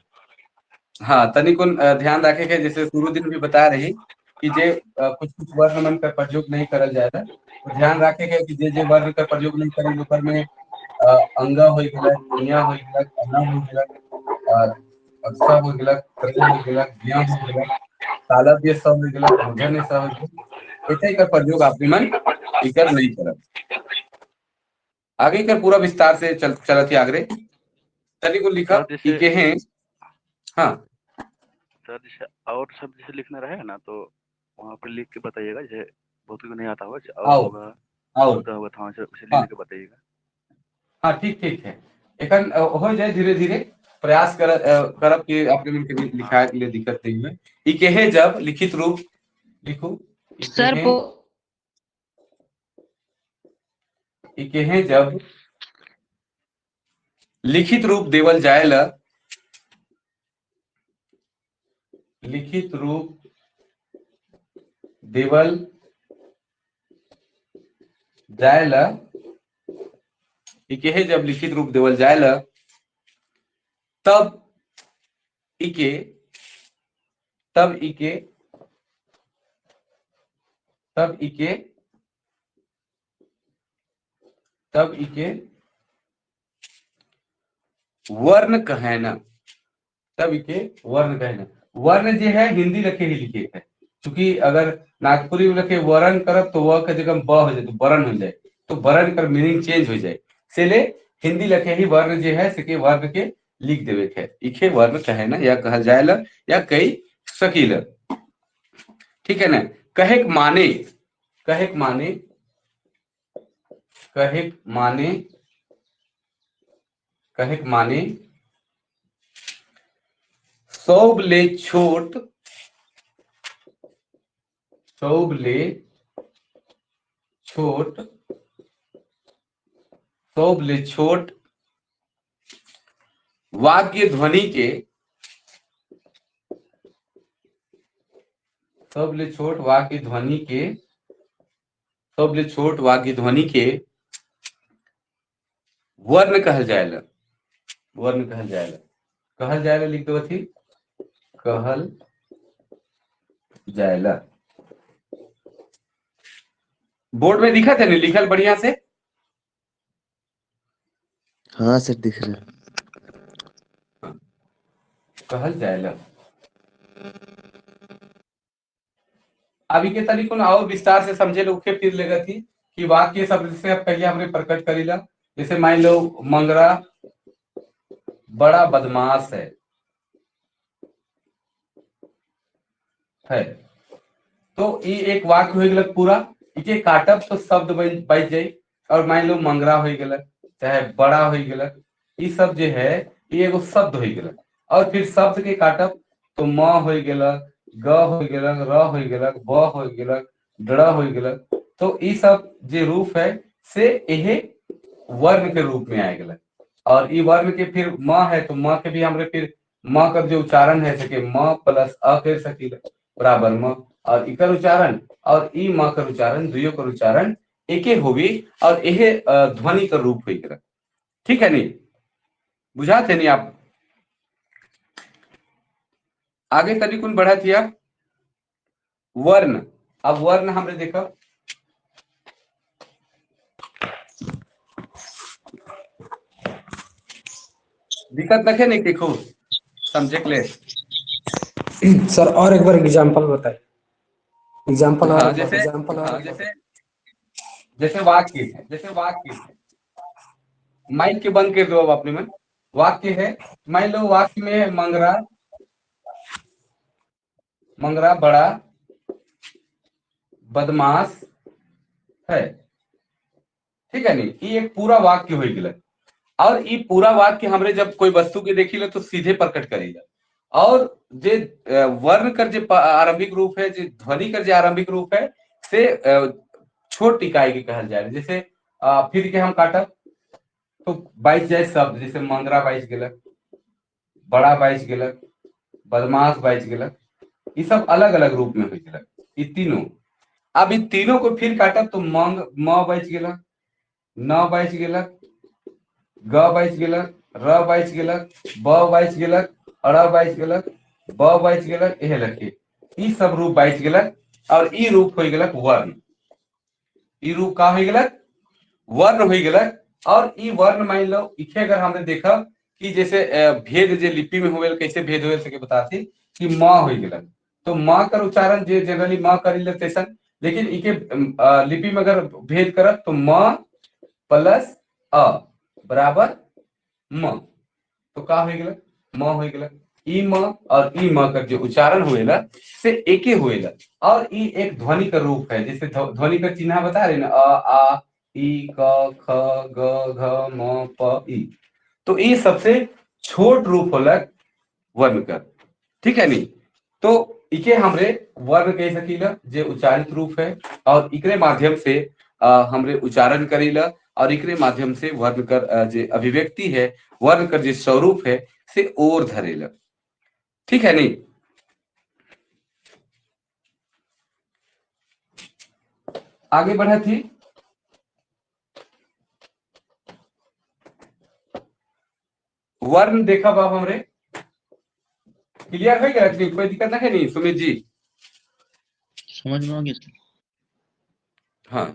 Speaker 1: हाँ तनिक ध्यान रखे के, जैसे शुरू दिन भी बता रही कि जे कुछ कुछ वर्ण मन का प्रयोग नहीं करल जाएगा, तो ध्यान रखे के कि जे जे वर्ण का प्रयोग नहीं करेंगे ऊपर में अंगा हो गेलक, निया हो गेलक, अन्ना हो गेलक, अक्सा हो गेलक, त्र हो गेलक, ज्ञा हो गेलक, तालव्य स हो गेलक, मूर्धन्य स हो गेलक, एते एकर प्रयोग आपने मन एकर नहीं करब। आगे कर पूरा विस्तार से चलत ही आगरे तनिक लिखा के हैं। हाँ
Speaker 10: सर जैसे और सब जैसे लिखना रहेगा ना तो वहाँ पर लिख के बताइएगा, जैसे बहुत को नहीं आता होगा, जैसे और होगा, और होगा था उसे लिख के बताइएगा।
Speaker 1: हाँ ठीक ठीक है, एखन हो जाए धीरे धीरे प्रयास करब कि अपने मन के भी लिखाए के लिए दिक्कत नहीं है। ई के जब लिखित रूप लिखू
Speaker 5: सर,
Speaker 1: ई के जब लिखित रूप देवल जाएला, लिखित रूप देवल जाएला, इके जब लिखित रूप देवल जाएला तब इके, तब इके, तब इके, तब इके वर्ण कहना, तब इके वर्ण कहना। वर्ण जो है हिंदी रखे ही लिखे है, क्योंकि अगर नागपुरी में रखे वर्ण करब तो व के जगह ब हो जाए तो वर्ण हो जाए, तो वर्ण कर मीनिंग चेंज हो जाए, से हिंदी लिखे ही वर्ण जो है से वर्ण के लिख देवे है, इखे वर्ण कहे ना या कहल जाए या कई सकील, ठीक है ना। कहे माने, कहे माने, कहे माने, कहे माने सौब ले छोट, सौब ले छोट, सौब ले छोट वाक्य ध्वनि के, सब ले छोट वाक्य ध्वनि के, सब ले छोट वाक्य ध्वनि के वर्ण कहल जाएला, वर्ण कहल जाएला, कहल जाएला लिख दो थी, कहल जाएला। बोर्ड में दिखत है नहीं लिखल बढ़िया से?
Speaker 8: हाँ सर दिख रहा है।
Speaker 1: कहल जाएला। अभी के तरीको और विस्तार से समझे लोग के फिर लेगा थी कि वाक्य शब्द से अब पहले हमने प्रकट करीला। जैसे मान लो मंगरा बड़ा बदमाश है तो ये एक वाक्य हो गया पूरा, इके काटब तो शब्द बच जाए। और मान लो मंगरा हो गया चाहे बड़ा हो गया, ये सब जो है ये एगो शब्द हो गया। और फिर शब्द के काटब तो म हो गया, ग हो गया, र हो गया, ब हो गया, ड हो गया। तो ये सब जो रूप है से यह वर्ण के रूप में आ गया। और ये वर्ण के फिर म है तो म के भी हमरे फिर म का जो उच्चारण है सके म प्लस अ कर सकी बराबर म, और इकर उच्चारण और ई म कर उच्चारण दुयो कर उच्चारण एके होगी और यह ध्वनि का रूप हो गया। ठीक है नहीं, बुझाते नहीं आप? आगे तनिकुन बढ़ा थिया वर्ण। अब वर्ण हमने देखा, दिक्कत नखे नहीं देखो समझे के लिए
Speaker 6: सर। और एक बार एग्जांपल बताइए। एग्जांपल और
Speaker 1: जैसे
Speaker 6: एग्जांपल और
Speaker 1: जैसे जैसे वाक्य है, जैसे वाक्य है, माइक के बंद कर दो अब अपने मन। वाक्य है, मान लो वाक्य में मंगरा, मंगरा बड़ा बदमाश है। ठीक है नहीं, ये एक पूरा वाक्य हो गया। और ये पूरा वाक्य हमरे जब कोई वस्तु के देखी लो तो सीधे प्रकट करेगा। और जे वर्ण कर जे आरंभिक रूप है, जे ध्वनि कर जे आरंभिक रूप है से छोट इकाई के कहल जाए। जैसे फिर के हम काटब तो 22 जाए शब्द, जैसे मंगरा 22 गेलक, बड़ा 22 गेलक, बदमाश 22 गेलक, ये सब अलग अलग रूप में हो गेलक ये तीनों। अब ये तीनों को फिर काटब तो मंग म बच गेलक, न बच गेलक, ग बच गेलक, र बच गेलक, ब बच गेलक, अड़ बच गेलक, ब बच गेलक, एहे लखे ई सब रूप बच गेलक। और ई रूप हो गेलक वर्ण। ई रूप का हो गेलक? वर्ण हो गेलक। और ई वर्ण मान लो इखे अगर हमने देखा कि जैसे भेद जे लिपि में होवेल कैसे भेद होवेल सके बताती कि म हो गेलक तो म कर उच्चारण जे जनरली म करी तैसन, लेकिन इके लिपि में अगर भेद करब तो म प्लस अ बराबर म, तो का हो गेलक? म हो गेलक। ई म और ई म का जो उच्चारण होएला से एके होएला। और ई एक ध्वनि का रूप है, जैसे ध्वनि का चिन्ह बता रहे ना, अ आ ई क ख ग घ म प ई, तो ई सबसे छोट रूप होलक वर्ण का। ठीक है नहीं, तो इके हमरे वर्ण कह सकीला जे उच्चारित रूप है। और इकरे माध्यम से हमरे उच्चारण करीला और इकरे माध्यम से वर्ण कर जे अभिव्यक्ति है, वर्ण कर जे स्वरूप है से और धरेला। ठीक है नहीं, आगे बढ़ा थी वर्ण देखा बाप हमरे क्लियर हो गया, कोई दिक्कत ना है नहीं सुमित जी?
Speaker 11: समझ में आ गया सर।
Speaker 1: हाँ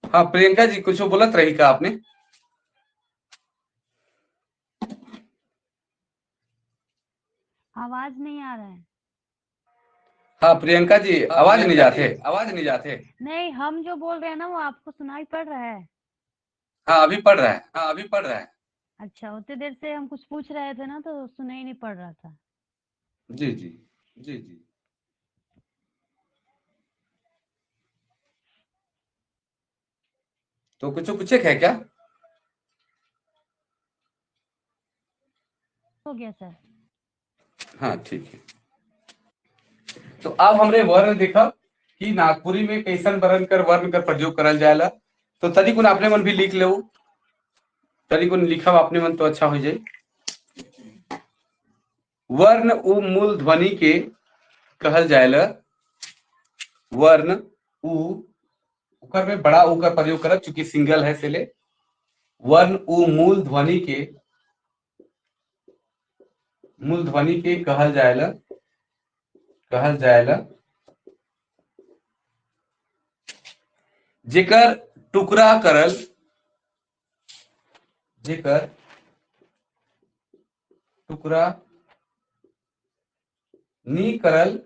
Speaker 1: हाँ, प्रियंका जी कुछ बोलत रही का आपने?
Speaker 5: आवाज नहीं आ रहा है।
Speaker 1: हाँ प्रियंका जी आवाज नहीं जाते, आवाज नहीं जाते।
Speaker 5: नहीं, हम जो बोल रहे हैं ना वो आपको सुनाई पड़ रहा है?
Speaker 1: हाँ अभी पढ़ रहा है, हाँ अभी पढ़ रहा है।
Speaker 5: अच्छा, उतनी देर से हम कुछ पूछ रहे थे ना तो सुनाई ही नहीं पड़ रहा था।
Speaker 1: जी जी जी जी। तो कुछ पूछे है क्या?
Speaker 5: हो गया सर।
Speaker 1: हाँ ठीक है। तो अब हमने वर्ण देखा कि नागपुरी में कैसन वर्ण कर प्रयोग करल जाएला। तो तरीकुन अपने मन भी लिख लो, तरीकुन लिखब अपने मन तो अच्छा हो जाए। वर्ण उ मूल ध्वनि के कहल जाएला। वर्ण उ उकर में बड़ा उ का प्रयोग करब चूंकि सिंगल है इसलिए। वर्ण उ मूल ध्वनि के कहल जाएला, कहल जाएला जेकर टुकड़ा करल, जेकर टुकड़ा नी करल,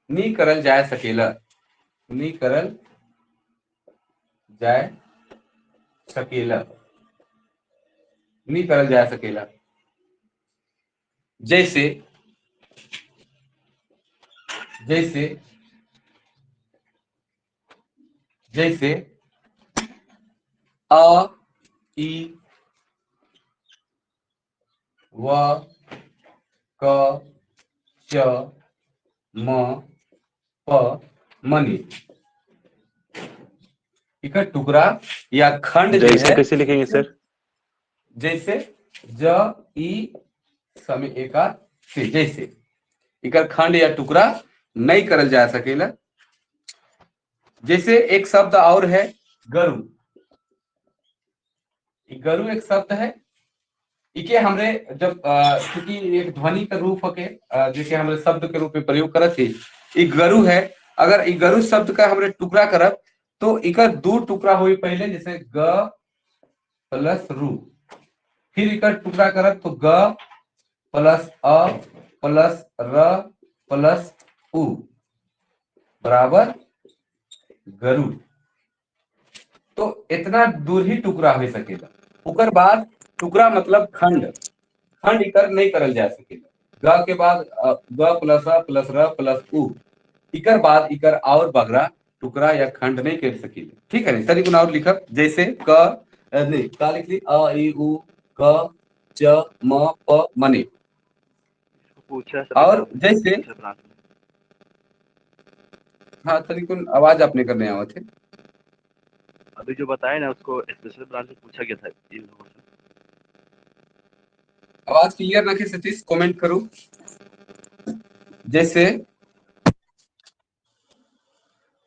Speaker 1: नी करल जाए सकेला, नी करल जाए सकेला, नी करल जाए सकेला। जैसे जैसे जैसे अ ई व क च म प मनी, इकर टुकड़ा या खंड जे
Speaker 9: जैसे
Speaker 1: है।
Speaker 9: कैसे लिखेंगे सर?
Speaker 1: जैसे ज ई समय एकार से, जैसे इकर खंड या टुकड़ा नहीं करल जा सकेला। जैसे एक शब्द और है गरु, गरु एक शब्द है, इके हमरे जब क्योंकि एक ध्वनि का रूप होके जैसे हमरे शब्द के रूप में प्रयोग करत ही, इ गरु है। अगर इ गरु शब्द का हमरे टुकड़ा करब तो इकर दो टुकड़ा होई पहले, जैसे ग प्लस रू, फिर इकर टुकड़ा करब तो ग प्लस अ प्लस र प्लस उ बराबर गरु। तो इतना दूर ही टुकड़ा हो सकेला। उकर बाद टुकड़ा मतलब खंड, खंड इकर नहीं करल जा सकेला। ग के बाद ग प्लस अ प्लस र प्लस उ, इकर बाद इकर और बगरा टुकड़ा या खंड नहीं कर सकेला। ठीक है, तरी गुना और लिखब, जैसे क नहीं का लिख ली अ ई उ क च म प मने।
Speaker 10: पूछा
Speaker 1: और जैसे हाँ तरीकुन आवाज आपने करने आवत है।
Speaker 10: अभी जो बताया ना उसको स्पेशल ब्रांच में पूछा गया था इन लोगों से।
Speaker 1: आवाज क्लियर ना सतीश, कमेंट करो। जैसे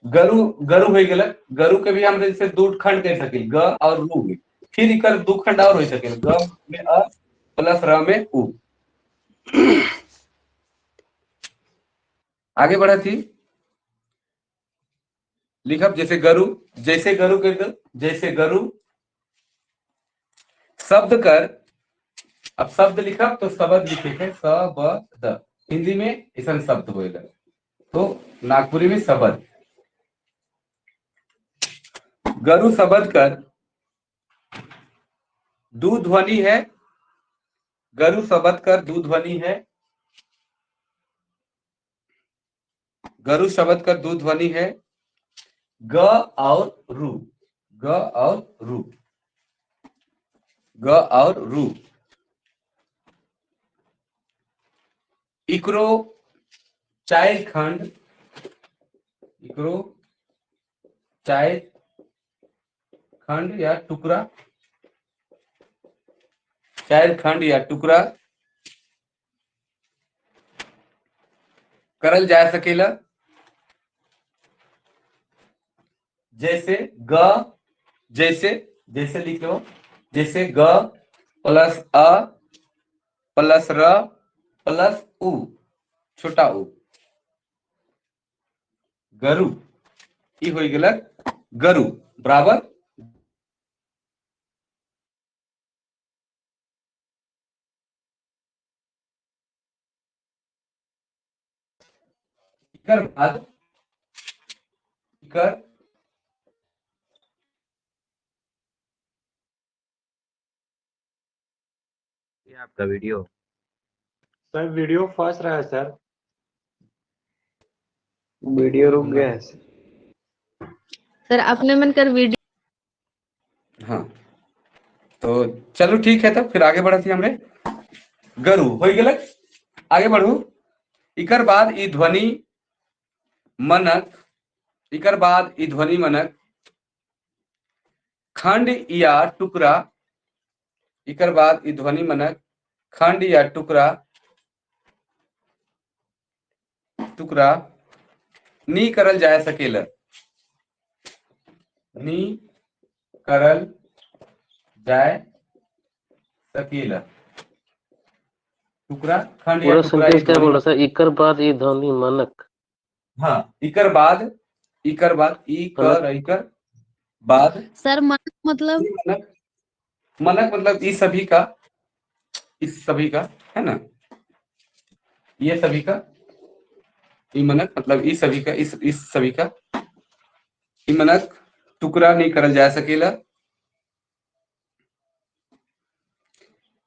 Speaker 1: गरु, गरु हो गया, गरु के भी हम जैसे दो खंड कर सके, ग और रू में, फिर इकर दो खंड और हो सके, ग में अ प्लस र में उ। आगे बढ़ा थी लिखब, जैसे गरु, जैसे गरु कर दो, जैसे गरु शब्द कर, अब शब्द लिखब तो शब्द लिखे थे शब्द, हिंदी में ऐसा शब्द होएगा तो नागपुरी में शब्द। गरु शब्द कर दो ध्वनि है, गरु शब्द कर दो ध्वनि है, गरु शब्द कर दो ध्वनि है, ग और रू, ग और रू, ग और रू। इकरो चार खंड, इकरो चार खंड या टुकड़ा, चार खंड या टुकड़ा करल जा सकेला। जैसे ग, जैसे जैसे लिख लो, जैसे ग प्लस अ प्लस र प्लस उ, छोटा उ, गरु, ई हो गेल गरु बराबर। इकर बाद इकर
Speaker 8: आपका वीडियो
Speaker 4: सर, वीडियो फंस रहा है सर,
Speaker 2: वीडियो रुक गया है सर।
Speaker 12: सर आपने मन कर वीडियो।
Speaker 1: हाँ तो चलो ठीक है, तब फिर आगे बढ़ती हमरे गरु हो गया, आगे बढ़ू। इकर बाद ई ध्वनि मनक, इकर बाद ई ध्वनि मनक खंड या टुकड़ा, इकर बाद ई ध्वनि मनक खंड या टुकड़ा, टुकड़ा नी करल जा सकेला, नी करल जाए सकेला, टुकड़ा खंड या
Speaker 13: पूरा
Speaker 1: टुकड़ा
Speaker 13: सेंटेंस क्या बोल रहा सर? इकर बाद ई ध्वनि मनक,
Speaker 1: हाँ, इकर बाद, इकर बाद, ई कर इकर बाद।
Speaker 12: सर मनक मतलब?
Speaker 1: मनक, मनक मतलब इस सभी का, इस सभी का है ना, ये सभी का, ई मनक मतलब इस सभी का, इस सभी का। ई मनक टुकड़ा नहीं करल जा सकेला।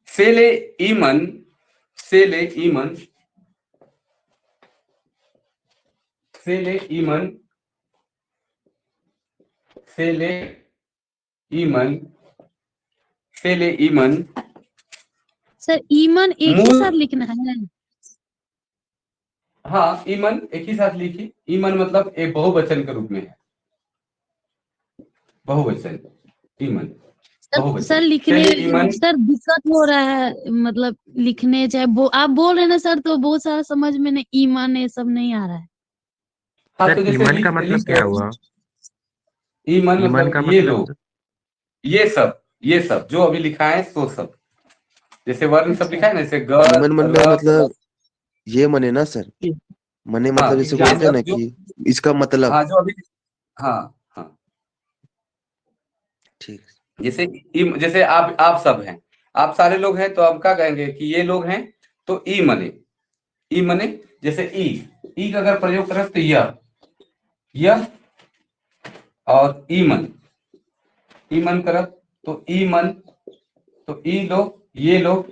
Speaker 1: से ले ईमन, से ले ईमन, से ले ईमन, से ले ईमन, से ले ईमन।
Speaker 12: सर ईमन एक ही साथ लिखना है?
Speaker 1: हाँ, ईमन एक ही साथ लिखी। ईमन मतलब एक बहुवचन के रूप में है, बहुवचन ईमन।
Speaker 12: सर, सर लिखने सर दिक्कत हो रहा है, मतलब लिखने चाहे आप बोल रहे हैं ना सर, तो बहुत सारा समझ में नहीं, ईमान ये सब नहीं आ रहा है।
Speaker 1: हाँ,
Speaker 8: सर
Speaker 1: तो जैसे
Speaker 8: ईमान का मतलब क्या हुआ?
Speaker 1: ईमान
Speaker 8: ईमान का
Speaker 1: मतलब ये
Speaker 8: मतलब
Speaker 1: लोग, ये सब, ये सब जो अभी लिखा है सो सब, जैसे वर्ण सब लिखा है ना, जैसे ग,
Speaker 13: मन मन में मतलब ये मने ना सर, मने मतलब जैसे बोलते हैं ना कि इसका मतलब।
Speaker 1: हाँ, जो अभी, हाँ हाँ
Speaker 13: ठीक।
Speaker 1: जैसे जैसे आप सब हैं, आप सारे लोग हैं, तो आप क्या कहेंगे कि ये लोग हैं, तो ई मने, ई मने जैसे ई, ई का अगर प्रयोग करें तो यह और ई मन, ई मन करब तो ई मन, तो ई लोग, ये लोग,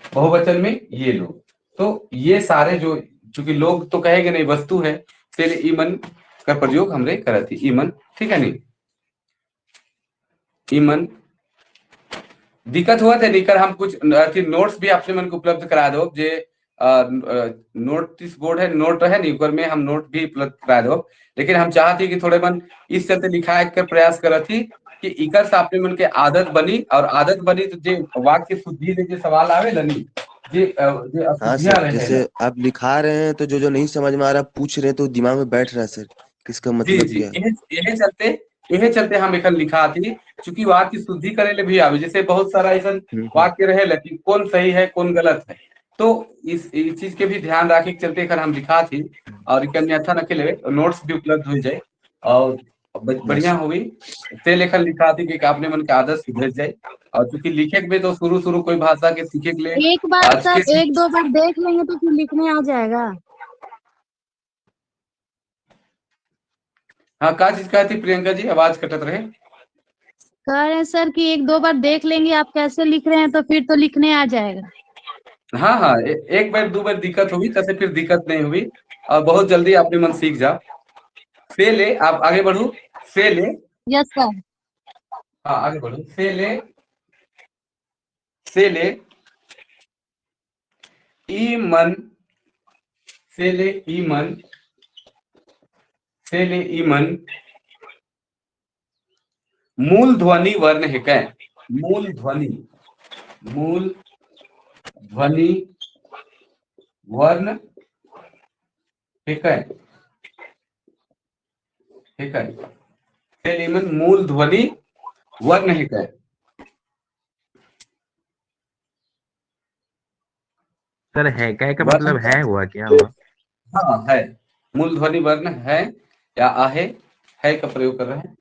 Speaker 1: बहुवचन में ये लोग, तो ये सारे जो, चूंकि लोग तो कहेंगे नहीं, वस्तु है, इसलिए ई मन का प्रयोग हमने करा थी, ई मन। ठीक है नहीं, ईमन दिक्कत हुआ था नहीं कर, हम कुछ नोट्स भी अपने मन को उपलब्ध करा दो, जे नोटिस बोर्ड है, नोट है नहीं ऊपर में, हम नोट भी उपलब्ध करा दो, लेकिन हम चाहते कि थोड़े मन इस चलते लिखा कर प्रयास कर थी कि इकर से अपने मन के आदत बनी, और आदत बनी तो जे वाक्य शुद्धि जे सवाल आवे लनी, जे जे
Speaker 13: हाँ सर, जैसे आप लिखा रहे हैं तो जो जो नहीं समझ में आ रहा पूछ रहे हैं तो दिमाग में बैठ रहा है सर, किसका मतलब क्या है।
Speaker 1: यही चलते हम एखन लिखा थी, चूंकि वाक्य शुद्धि करे ले भी आवे, जैसे बहुत सारा ऐसा वाक्य रहे लेकिन कौन सही है कौन गलत है, तो इस चीज के भी ध्यान रखे के चलते एखन हम लिखा थी, और अन्यथा न के ले नोट्स भी उपलब्ध हो जाए और बढ़िया हो गई। ते लेखन लिखा थी कि आपने मन के आदत सुधर जाए, और चूंकि लिखे में तो शुरू शुरू कोई भाषा के सीखे के लिए
Speaker 12: एक बार सर एक दो बार देख लेंगे तो फिर लिखने आ जाएगा।
Speaker 1: हाँ, का चीज कहा थी प्रियंका जी, आवाज कटत रहे।
Speaker 12: कह रहे हैं सर कि एक दो बार देख लेंगे आप कैसे लिख रहे हैं तो फिर तो लिखने आ जाएगा।
Speaker 1: हाँ हाँ, एक बार दो बार दिक्कत हुई तसे फिर दिक्कत नहीं हुई, और बहुत जल्दी अपने मन सीख जाओ। से ले आप आगे बढ़ो, से ले।
Speaker 12: Yes sir.
Speaker 1: हाँ आगे बढ़ो, से ले, से ले ई मन, से ले ई मन, से ले ई मन मूल ध्वनि वर्ण है क्या? मूल ध्वनि, मूल ध्वनि वर्ण ठीक है, ठीक है। से ले मन मूल ध्वनि वर्ण है क्या?
Speaker 8: सर है क्या का मतलब है हुआ क्या हुआ?
Speaker 1: हाँ है, मूल ध्वनि वर्ण है या आहे, है का प्रयोग कर रहे हैं,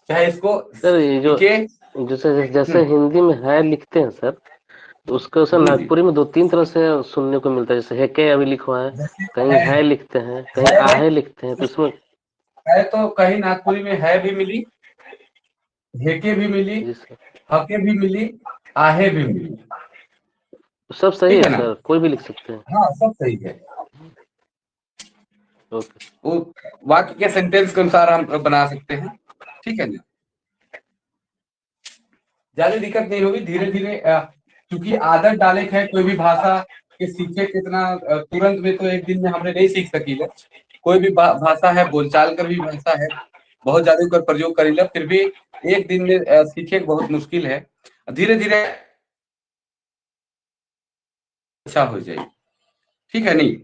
Speaker 1: चाहे इसको
Speaker 2: सर ये जो जैसे जैसे हिंदी में है लिखते हैं सर, तो उसको सर नागपुरी में दो तीन तरह से सुनने को मिलता है, जैसे है के अभी लिखवा है, कहीं है लिखते हैं, कहीं आहे लिखते हैं, तो इसमें
Speaker 1: है तो कहीं नागपुरी में है भी मिली, हेके भी मिली, हके भी मिली, आहे भी मिली,
Speaker 2: सब सही है सर, कोई भी लिख सकते हैं।
Speaker 1: हाँ सब सही है। वो वाक्य के सेंटेंस के अनुसार हम बना सकते हैं, ठीक है ना, ज्यादा दिक्कत नहीं होगी। धीरे धीरे क्योंकि आदत डाले है कोई भी भाषा के सीखे कितना तुरंत में तो एक दिन में हमने नहीं सीख सकी है। कोई भी भाषा है, बोलचाल कर भी भाषा है, बहुत ज्यादा कर प्रयोग करीला, फिर भी एक दिन में सीखे बहुत मुश्किल है, धीरे धीरे अच्छा हो जाए, ठीक है। नहीं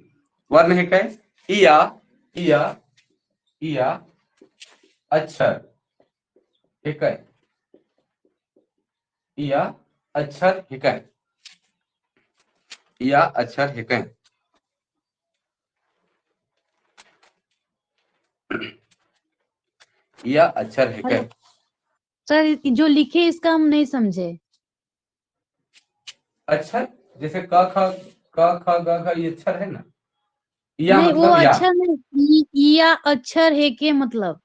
Speaker 1: वर्ण है क्या? इया, इया, इया अक्षर ठीक है, इया अक्षर ठीक है, इया अक्षर ठीक है। या अक्षर है क्या?
Speaker 12: सर जो लिखे इसका हम नहीं समझे।
Speaker 1: अक्षर जैसे क ख क ख ग घ ये अक्षर है ना, या
Speaker 12: नहीं
Speaker 1: मतलब
Speaker 12: वो
Speaker 1: या
Speaker 12: अक्षर नहीं, या अक्षर है के मतलब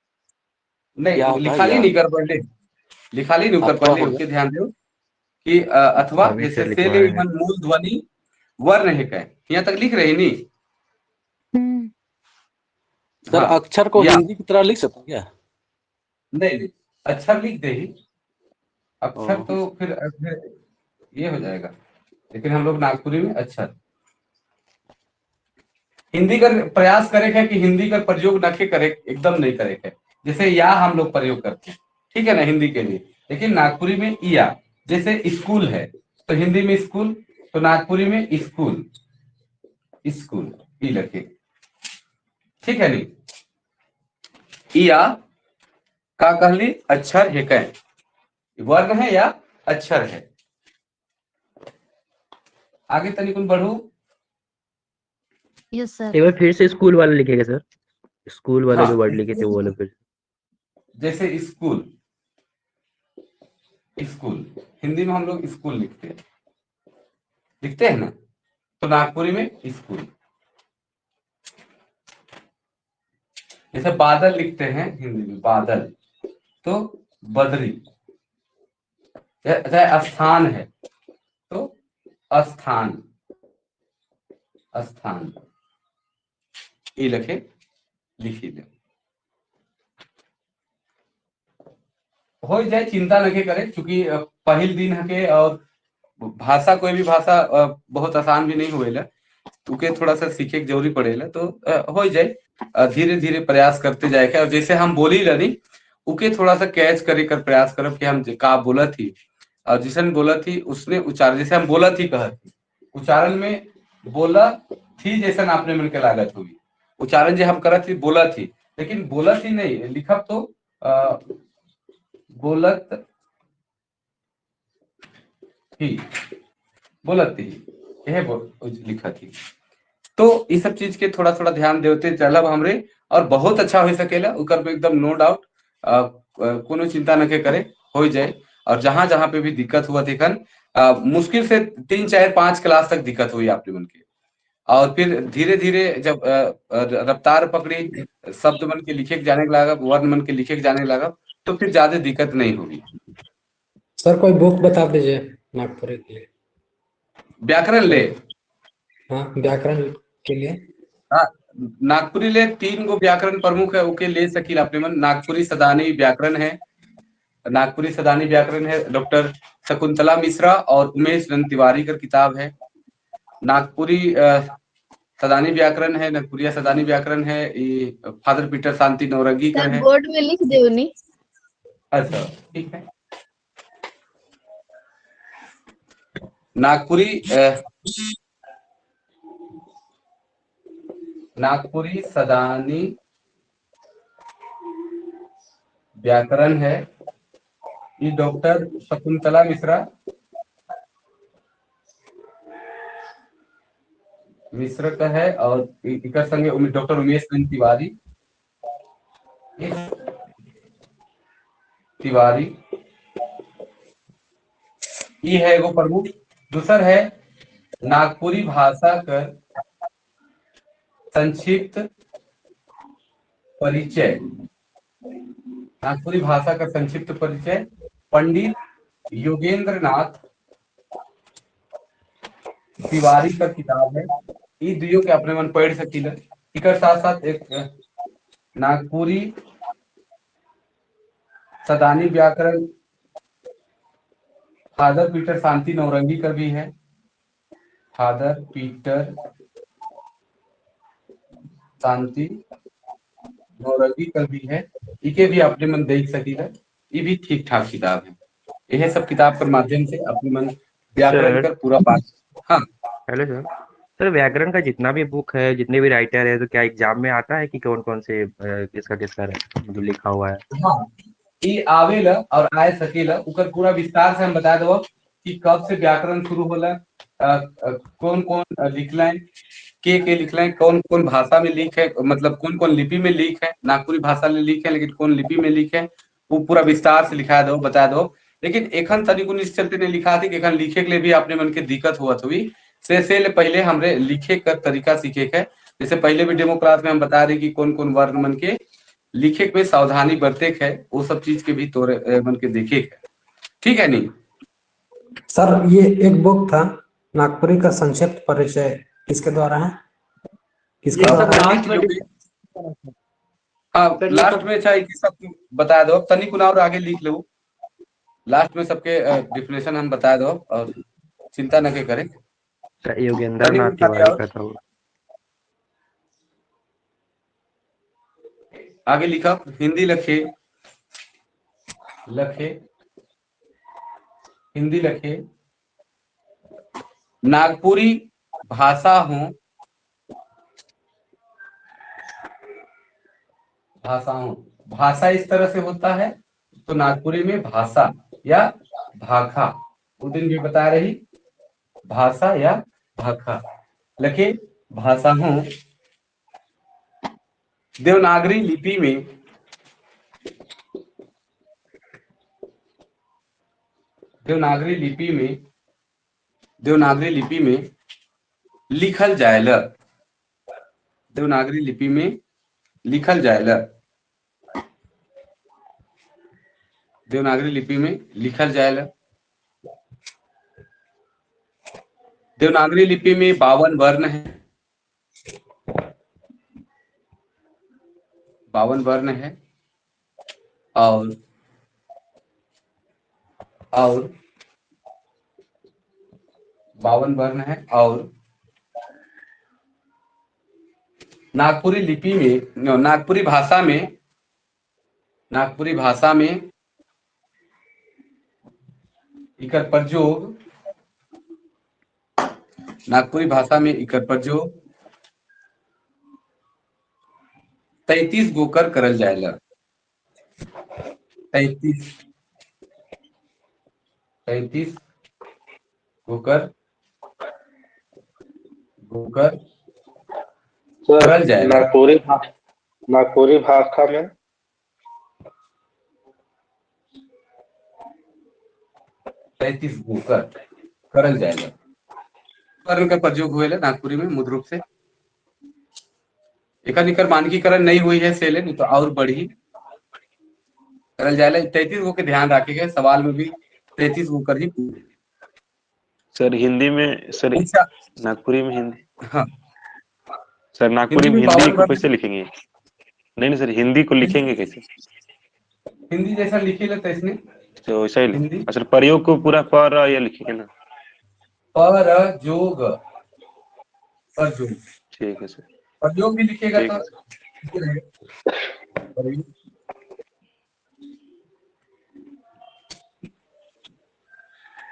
Speaker 1: नहीं लिखाली नहीं कर पड़े, लिखाली नहीं कर पड़े, उसके ध्यान दो कि अथवा जैसे से ले मन मूल ध्वनि वर्ण है क्या, यहाँ तक लिख रहे नहीं
Speaker 7: सर। हाँ, अक्षर को हिंदी की तरह लिख सकते हैं क्या?
Speaker 1: नहीं नहीं, अक्षर लिख दे ही, अक्षर तो फिर ये हो जाएगा, लेकिन हम लोग नागपुरी में अक्षर हिंदी का प्रयास करे है कि हिंदी का प्रयोग न करे, एकदम नहीं करे है, जैसे या हम लोग प्रयोग करते हैं, ठीक है ना, हिंदी के लिए, लेकिन नागपुरी में या, जैसे स्कूल है तो हिंदी में स्कूल, तो नागपुरी में स्कूल, स्कूल ई लिखे, ठीक है नहीं। या का कहली अक्षर है क्या, वर्ण है या अक्षर है। आगे तनिकुन बढ़ू।
Speaker 12: यस सर,
Speaker 8: एक बार फिर से स्कूल वाला लिखेगा सर, स्कूल वाला जो वर्ड लिखे थे वो वाला फिर,
Speaker 1: जैसे स्कूल, स्कूल हिंदी में हम लोग स्कूल लिखते हैं, लिखते हैं ना, तो नागपुरी में स्कूल। जैसे बादल लिखते हैं हिंदी में बादल, तो बदरी, चाहे स्थान है तो स्थान, स्थान ये लिखे लिखी दे हो जाए, चिंता नहीं करे, क्योंकि पहल दिन है और भाषा कोई भी भाषा बहुत आसान भी नहीं हुए, तो के थोड़ा सा सीखे के जरूरी पड़ेला, तो हो जाए, धीरे धीरे प्रयास करते जाए। और जैसे हम बोली रही उके थोड़ा सा कैच करे कर प्रयास करब कि हम का बोला थी, और जिसन बोला थी उसने उच्चारण, जैसे हम बोला थी कहत थी, उच्चारण में बोला थी जैसा आपने मन के लागत हुई, उच्चारण जो हम करत थी बोला थी, लेकिन बोला थी नहीं लिखब तो बोलत थी, बोलत थी यह लिखा थी। तो ये सब चीज के थोड़ा थोड़ा ध्यान देते चलब हमरे, और बहुत अच्छा हो सकेला उकर में एकदम नो डाउट, कोनो चिंता न के करे, हो जाए। और जहां जहां पे भी दिक्कत हुआ देखन, मुश्किल से 3 4 5 क्लास तक दिक्कत हुई आपने मन के, और फिर धीरे धीरे जब रफ्तार पकड़ी, शब्द मन के लिखे जाने लगा, वर्ण मन के लिखे जाने लगा, तो फिर ज्यादा दिक्कत नहीं होगी।
Speaker 6: सर कोई बुक बता दीजिए नागपुरी के लिए,
Speaker 1: व्याकरण ले।
Speaker 6: हाँ व्याकरण के लिए,
Speaker 1: हाँ नागपुरी ले 3 गो व्याकरण प्रमुख है, ओके ले सकील अपने मन। नागपुरी सदानी व्याकरण है, नागपुरी सदानी व्याकरण है डॉक्टर शकुंतला मिश्रा और उमेश नंद तिवारी का किताब है। नागपुरी सदानी व्याकरण है, नागपुरिया सदानी व्याकरण है, ये फादर पीटर शांति नौरंगी का है।
Speaker 12: बोर्ड में लिख दे उन्हीं।
Speaker 1: अच्छा ठीक है। नागपुरी नागपुरी सदानी व्याकरण है, ये डॉक्टर शकुंतला मिश्रा मिश्र का है, और इकर संगे डॉक्टर उमेश नंद तिवारी तिवारी ये है एगो प्रमुख। दूसर है नागपुरी भाषा कर संक्षिप्त परिचय, नागपुरी भाषा का संक्षिप्त परिचय पंडित योगेंद्र नाथ तिवारी का किताब है। ये दुइयो के अपने मन पढ़ सकीला। इकर साथ साथ एक नागपुरी सदानी व्याकरण फादर पीटर शांति नौरंगी का भी है, फादर पीटर शांति नौरंगी का भी है, इके भी अपने मन देख सकीला। ये भी ठीक ठाक किताब है। यह सब किताब के माध्यम से अपने मन व्याकरण कर पूरा पाठ। हाँ
Speaker 8: हेलो सर, सर व्याकरण का जितना भी बुक है, जितने भी राइटर है, तो क्या एग्जाम में आता है कि कौन कौन से किसका किसका मतलब लिखा हुआ है?
Speaker 1: हाँ ये आवेला और आए सकेला, उकर पूरा विस्तार से हम बता दो कि कब से व्याकरण शुरू होला, कौन कौन लिखलाइन, के लिखले, कौन कौन भाषा में लिख है, मतलब कौन कौन लिपि में लिख है, नागपुरी भाषा में लिख है लेकिन कौन लिपि में लिख है वो पूरा विस्तार से लिखा दो, बता दो। लेकिन एखन तनिकुन इस चलते नहीं लिखा थी कि एखन लिखे के लिए भी अपने मन के दिक्कत हुआ हुई से ले पहले हमरे लिखे का तरीका सीखे के, जैसे पहले भी डेमो क्लास में हम बता रहे कि कौन कौन वर्ण मन के लिखे में सावधानी बरते है, वो सब चीज के भी तोरे मन के देखे है, ठीक है नहीं
Speaker 6: सर? ये एक बुक था नागपुरी का संक्षिप्त परिचय, किसके द्वारा है? किसके द्वारा?
Speaker 1: हाँ लास्ट में चाहिए कि सब बता दो, तनिक और आगे लिख लो, लास्ट में सबके डिफिनेशन हम बता दो और चिंता न के करें।
Speaker 8: योगेंद्र नाथ तिवारी का था।
Speaker 1: आगे लिखा हिंदी लखे, लखे हिंदी लखे नागपुरी भाषा हो, भाषा हो, भाषा इस तरह से होता है तो नागपुरी में भाषा या भाखा, उस दिन भी बता रही भाषा या भाखा लखे भाषा हो देवनागरी लिपि में, देवनागरी लिपि में, देवनागरी लिपि में लिखल जायल, देवनागरी लिपि में लिखल जायल, देवनागरी लिपि में लिखल जायल। देवनागरी लिपि में 52 वर्ण है, 52 वर्ण है और 52 वर्ण है और नागपुरी लिपि में, नागपुरी भाषा में, नागपुरी भाषा में इकर प्रयोग, नागपुरी भाषा में इकर प्रयोग 33 गोकर करल जाएला, 33 गोकर गोकर करल जाएला।
Speaker 9: नागपुरी भाषा में
Speaker 1: 33 गोकर करल जाएला, वर्ण का प्रयोग हुए नागपुरी में मूल रूप से। एकर मानकीकरण नहीं हुई है सेले, नहीं तो और बढ़ी करल जाएला। 33 गो के ध्यान रखे गए, सवाल में भी 33 गो कर ही।
Speaker 9: सर हिंदी में, सर नागपुरी में हिंदी,
Speaker 1: हाँ
Speaker 9: सर नागपुरी में हिंदी को कैसे लिखेंगे? नहीं नहीं सर हिंदी को लिखेंगे कैसे?
Speaker 1: हिंदी जैसा लिखे लेते इसने
Speaker 9: तो वैसा ही हिंदी। अच्छा प्रयोग को पूरा पर या लिखेंगे ना,
Speaker 1: परजोग, परजोग
Speaker 9: ठीक है सर,
Speaker 1: प्रयोग भी लिखेगा तो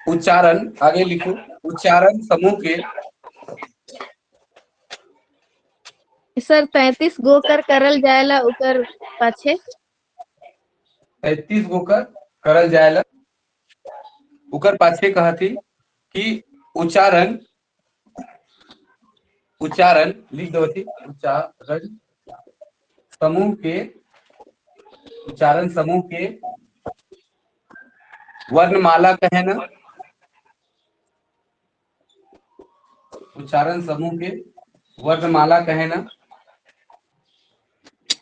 Speaker 1: उच्चारण आगे लिखो, उच्चारण समूह के
Speaker 14: सर 33 गोकर करल जाएला उकर पाछे,
Speaker 1: 33 गोकर करल जाएला उकर पाछे कहती कि उच्चारण, उच्चारण लिख दो थी, उच्चारण समूह के, उच्चारण समूह के वर्णमाला कहे ना, उच्चारण समूह के वर्णमाला कहे ना,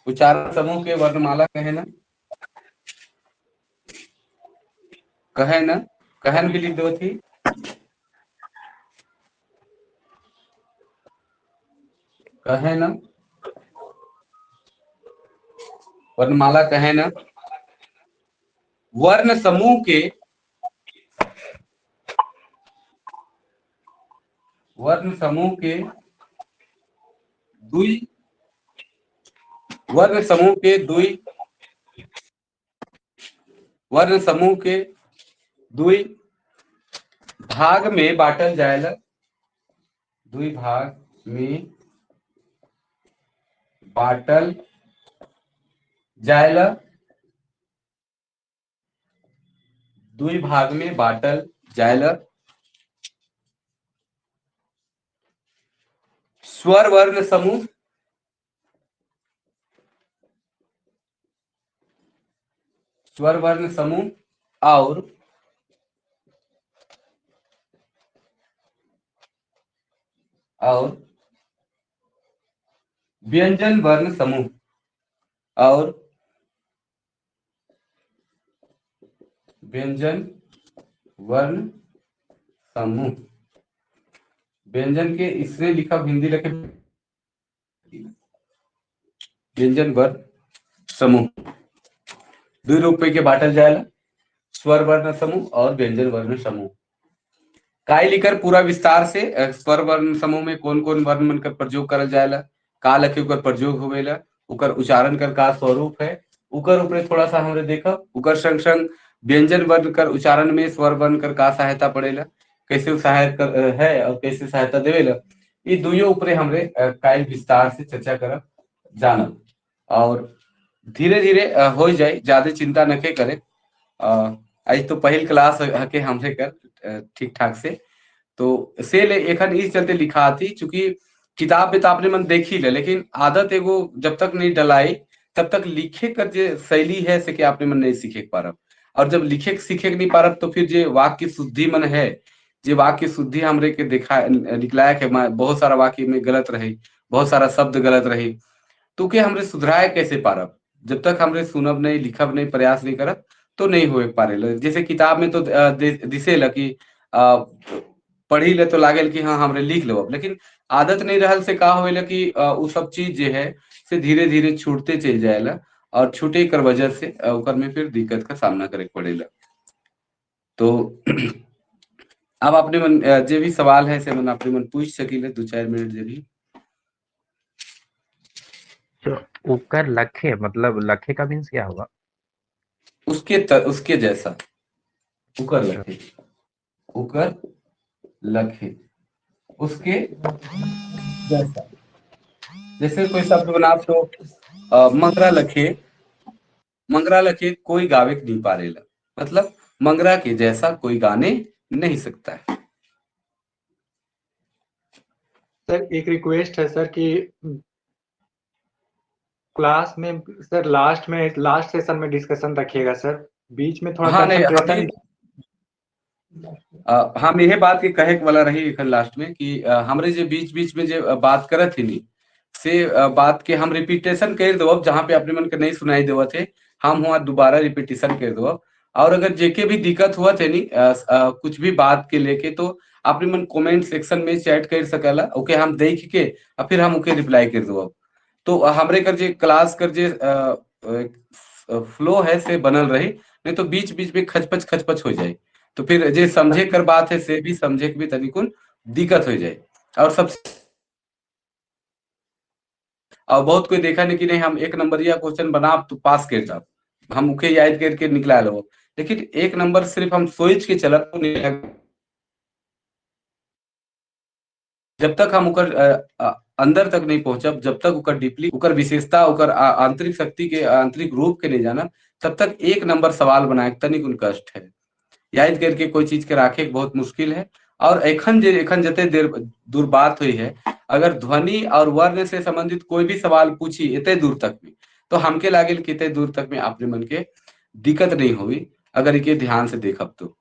Speaker 1: उच्चारण समूह के वर्णमाला कहे ना, कहे ना, कहन भी लिख दो थी, कहे ना वर्णमाला कहे ना, वर्ण समूह के, वर्ण समूह के दुई, वर्ण समूह के दुई, वर्ण समूह के दुई भाग में बांटल जाएला, दुई भाग में बांटल जाएला, दुई भाग में बांटल जाएला। स्वर वर्ण समूह, स्वर वर्ण समूह और व्यंजन वर्ण समूह और व्यंजन वर्ण समूह। व्यंजन के इसने लिखा, हिंदी लिखे व्यंजन वर्ण समूह दो रूप के बांटल जाएला, स्वर वर्ण समूह और व्यंजन वर्ण समूह। काय लिखकर पूरा विस्तार से स्वर वर्ण समूह में कौन कौन वर्ण मन कर प्रयोग करल जाएला, का लखे उकर प्रयोग होवेला, उकर उच्चारण कर का स्वरूप है, उकर ऊपर थोड़ा सा हमरे देखा। उकर संग संग व्यंजन वर्ण कर उच्चारण में स्वर वर्ण कर का सहायता पड़ेला, कैसे सहायता कर है और कैसे सहायता देवेला, ये दुयो ऊपर हमरे कायल विस्तार से चर्चा करब जानब और धीरे धीरे हो जाए, ज्यादा चिंता न के करे। आज तो पहल क्लास हके हमरे कर ठीक ठाक से, तो से ले एखन इस चलते लिखा थी चूंकि किताब में तो आपने मन देखी ले, लेकिन आदत एगो जब तक नहीं डलाई तब तक लिखे कर जो शैली है से कि आपने मन नहीं सीखे पारब, और जब लिखे सीखे नहीं पारब तो फिर जो वाक्य शुद्धि मन है, जे वाक्य शुद्धि हमरे के देखा निकलाया के बहुत सारा वाक्य में गलत रही, बहुत सारा शब्द गलत रही, तो के हमरे सुधराए कैसे पारब? जब तक हमरे सुनब नहीं, लिखब नहीं, प्रयास नहीं करब तो नहीं हो पारे। जैसे किताब में तो दिसे ल कि पढ़ी ले तो लागल कि हाँ हमरे लिख लो, लेकिन आदत नहीं रहल से का होवेला कि उ सब चीज जे है से धीरे धीरे छूटते चल जाएला और छूटे कर वजह से ओकर में फिर दिक्कत का सामना करे पड़ेला। तो अब अपने मन जे भी सवाल है से मन अपने मन पूछ सकीले 2-4 मिनट जे भी।
Speaker 8: तो उकर लखे मतलब लखे का मीन्स क्या होगा?
Speaker 1: उसके उसके जैसा, उकर लखे, उकर लखे उसके जैसा। जैसे कोई शब्द बना तो मंगरा लखे, मंगरा लखे कोई गावे नहीं पारेला, मतलब मंगरा के जैसा कोई गाने नहीं सकता है।
Speaker 4: सर एक रिक्वेस्ट है सर कि क्लास में सर लास्ट में लास्ट सेशन में डिस्कशन रखिएगा सर, बीच में थोड़ा
Speaker 1: हाँ नहीं हम यह बात के कहे वाला रही लास्ट में कि हमरे जो बीच बीच में जो बात करत ही नहीं से बात के हम रिपीटेशन कर दो, जहाँ पे अपने मन के नहीं सुनाई देवा थे हम वहाँ दोबारा रिपीटेशन कर दो। और अगर जेके भी दिक्कत हुआ थे नहीं कुछ भी बात के लेके तो अपने मन कमेंट सेक्शन में चैट कर सकला, ओके हम देख के और फिर हम ओके रिप्लाई कर दो। तो हमरे कर जे क्लास कर जे फ्लो है से बनल रही, नहीं तो बीच बीच में खचपच खचपच हो जाए, तो फिर जे समझे कर बात है से भी समझे के भी तनिकुन दिक्कत हो जाए। और सबसे और बहुत कोई देखा नहीं कि नहीं हम एक नंबर या क्वेश्चन बना तो पास कर जाओ, हम उके याद करके निकला लो, लेकिन एक नंबर सिर्फ हम सोच के चलत तो नहीं, जब तक हम उकर अंदर तक नहीं पहुंचब, जब तक उकर डीपली उकर विशेषता उकर आंतरिक शक्ति के आंतरिक रूप के नहीं जाना, तब तक एक नंबर सवाल बनाए तनिक उन कष्ट है। याद करके कोई चीज के राखे बहुत मुश्किल है। और एखन जे एखन जते देर दूर बात हुई है, अगर ध्वनि और वर्ण से संबंधित कोई भी सवाल पूछी इतने दूर तक में तो हमके लागे कि इतने दूर तक में अपने मन के दिक्कत नहीं हुई अगर इके ध्यान से देखब तो।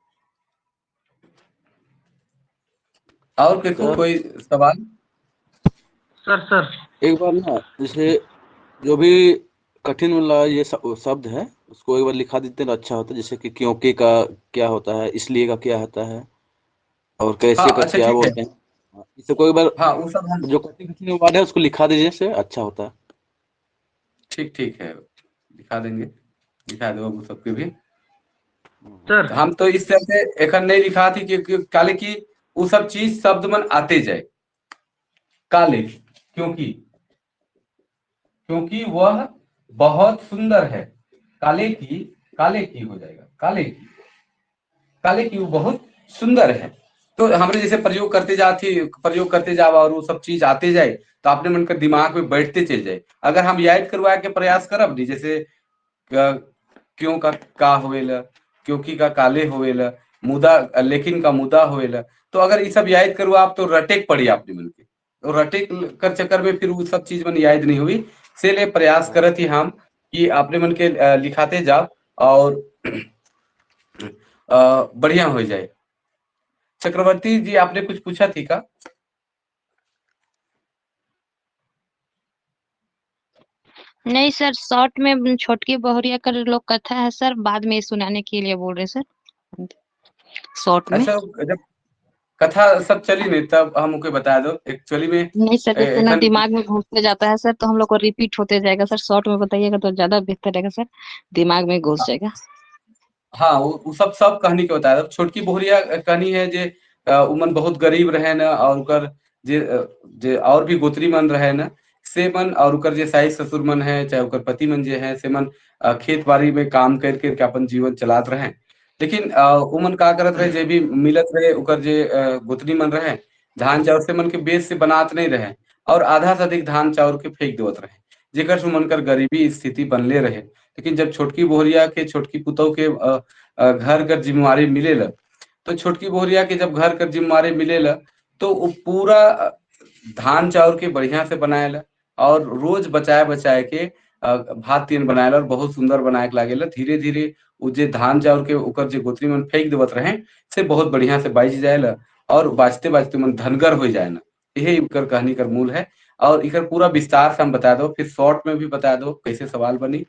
Speaker 1: और देखो कोई सवाल?
Speaker 7: सर सर एक बार ना जैसे जो भी कठिन वाला ये शब्द है उसको एक बार लिखा देते तो अच्छा होता है, जैसे कि क्योंकि का क्या होता है, इसलिए का क्या होता है और कैसे का अच्छा क्या बोलते हैं, इसको एक बार
Speaker 1: हाँ, वो सब
Speaker 7: जो कठिन कठिन वर्ड है उसको लिखा दीजिए से अच्छा होता है।
Speaker 1: ठीक ठीक है, लिखा देंगे, लिखा दो वो सबके भी।
Speaker 11: सर
Speaker 1: हम तो इस तरह से एखन नहीं लिखा थी क्योंकि काले की वो सब चीज शब्द मन आते जाए। काले क्योंकि, क्योंकि वह बहुत सुंदर है, काले की, काले की हो जाएगा, काले की, काले की वो बहुत सुंदर है। तो हमने जैसे प्रयोग करते जाती प्रयोग करते जाओ और वो सब चीज आते जाए तो अपने मन का दिमाग में बैठते चल जाए। अगर हम याद करवा के प्रयास करब नहीं, जैसे क्यों का होवेला, क्योंकि का काले होवेला, मुदा लेकिन का मुदा होवेला, तो अगर ये सब याद करवा आप तो रटेक पड़ी अपने मन के, रटे कर चक्कर में फिर वो सब चीज मन याद नहीं हुई, इसलिए प्रयास करत ही हम कि अपने मन के लिखाते जाओ और बढ़िया हो जाए। चक्रवर्ती जी आपने कुछ पूछा थी का?
Speaker 15: नहीं सर, शॉर्ट में छोटकी बहुरिया कर लोग कथा है सर, बाद में सुनाने के लिए बोल रहे सर, शॉर्ट में।
Speaker 1: अच्छा, जब कथा सब चली नहीं तब हम उके बता दो एक्चुअली में।
Speaker 15: नहीं सर, इतना दिमाग में घुसते जाता है सर तो हम लोग को रिपीट होते जाएगा सर। शॉर्ट में बताइएगा तो ज्यादा बेहतर रहेगा सर, दिमाग में घुस जाएगा।
Speaker 1: हाँ, वो सब सब कहानी के बता दो। छोटकी बहुरिया कहानी है जे उमन बहुत गरीब रहे न, और उकर जे और भी गोत्री मन रहे न से मन, और उकर जे साई ससुर मन है चाहे उकर पति मन जे है से मन खेत बाड़ी में काम कर के अपन जीवन चलात रहे। लेकिन उमन का करत रहे, जे भी मिलत रहे उकर जे गोतनी मन रहे धान चाउर से मन के बेच से बनात नहीं रहे और आधा से अधिक धान चाउर के फेंक देवत रहे, जेकर से मन कर गरीबी स्थिति बनले रहे। लेकिन जब छोटकी बोहरिया के छोटकी पुतोह के घर कर जिम्मेवारी मिले, तो छोटकी बोहरिया के जब घर कर जिम्मेवारी मिले तो वो पूरा धान चाउर के बढ़िया से बनाए और रोज बचाए बचाए के भात तीन बनाए और बहुत सुंदर बनाए के लागे। धीरे धीरे वो जे धान चाउर के ओकर जे गोत्री मन फेंक देवत रहे से बहुत बढ़िया से बाज जाए और बाजते बाजते मन धनगर हो जाए ना। यही इनकर कहानी कर मूल है और इकर पूरा विस्तार से हम बता दो, फिर शॉर्ट में भी बता दो कैसे सवाल बनी।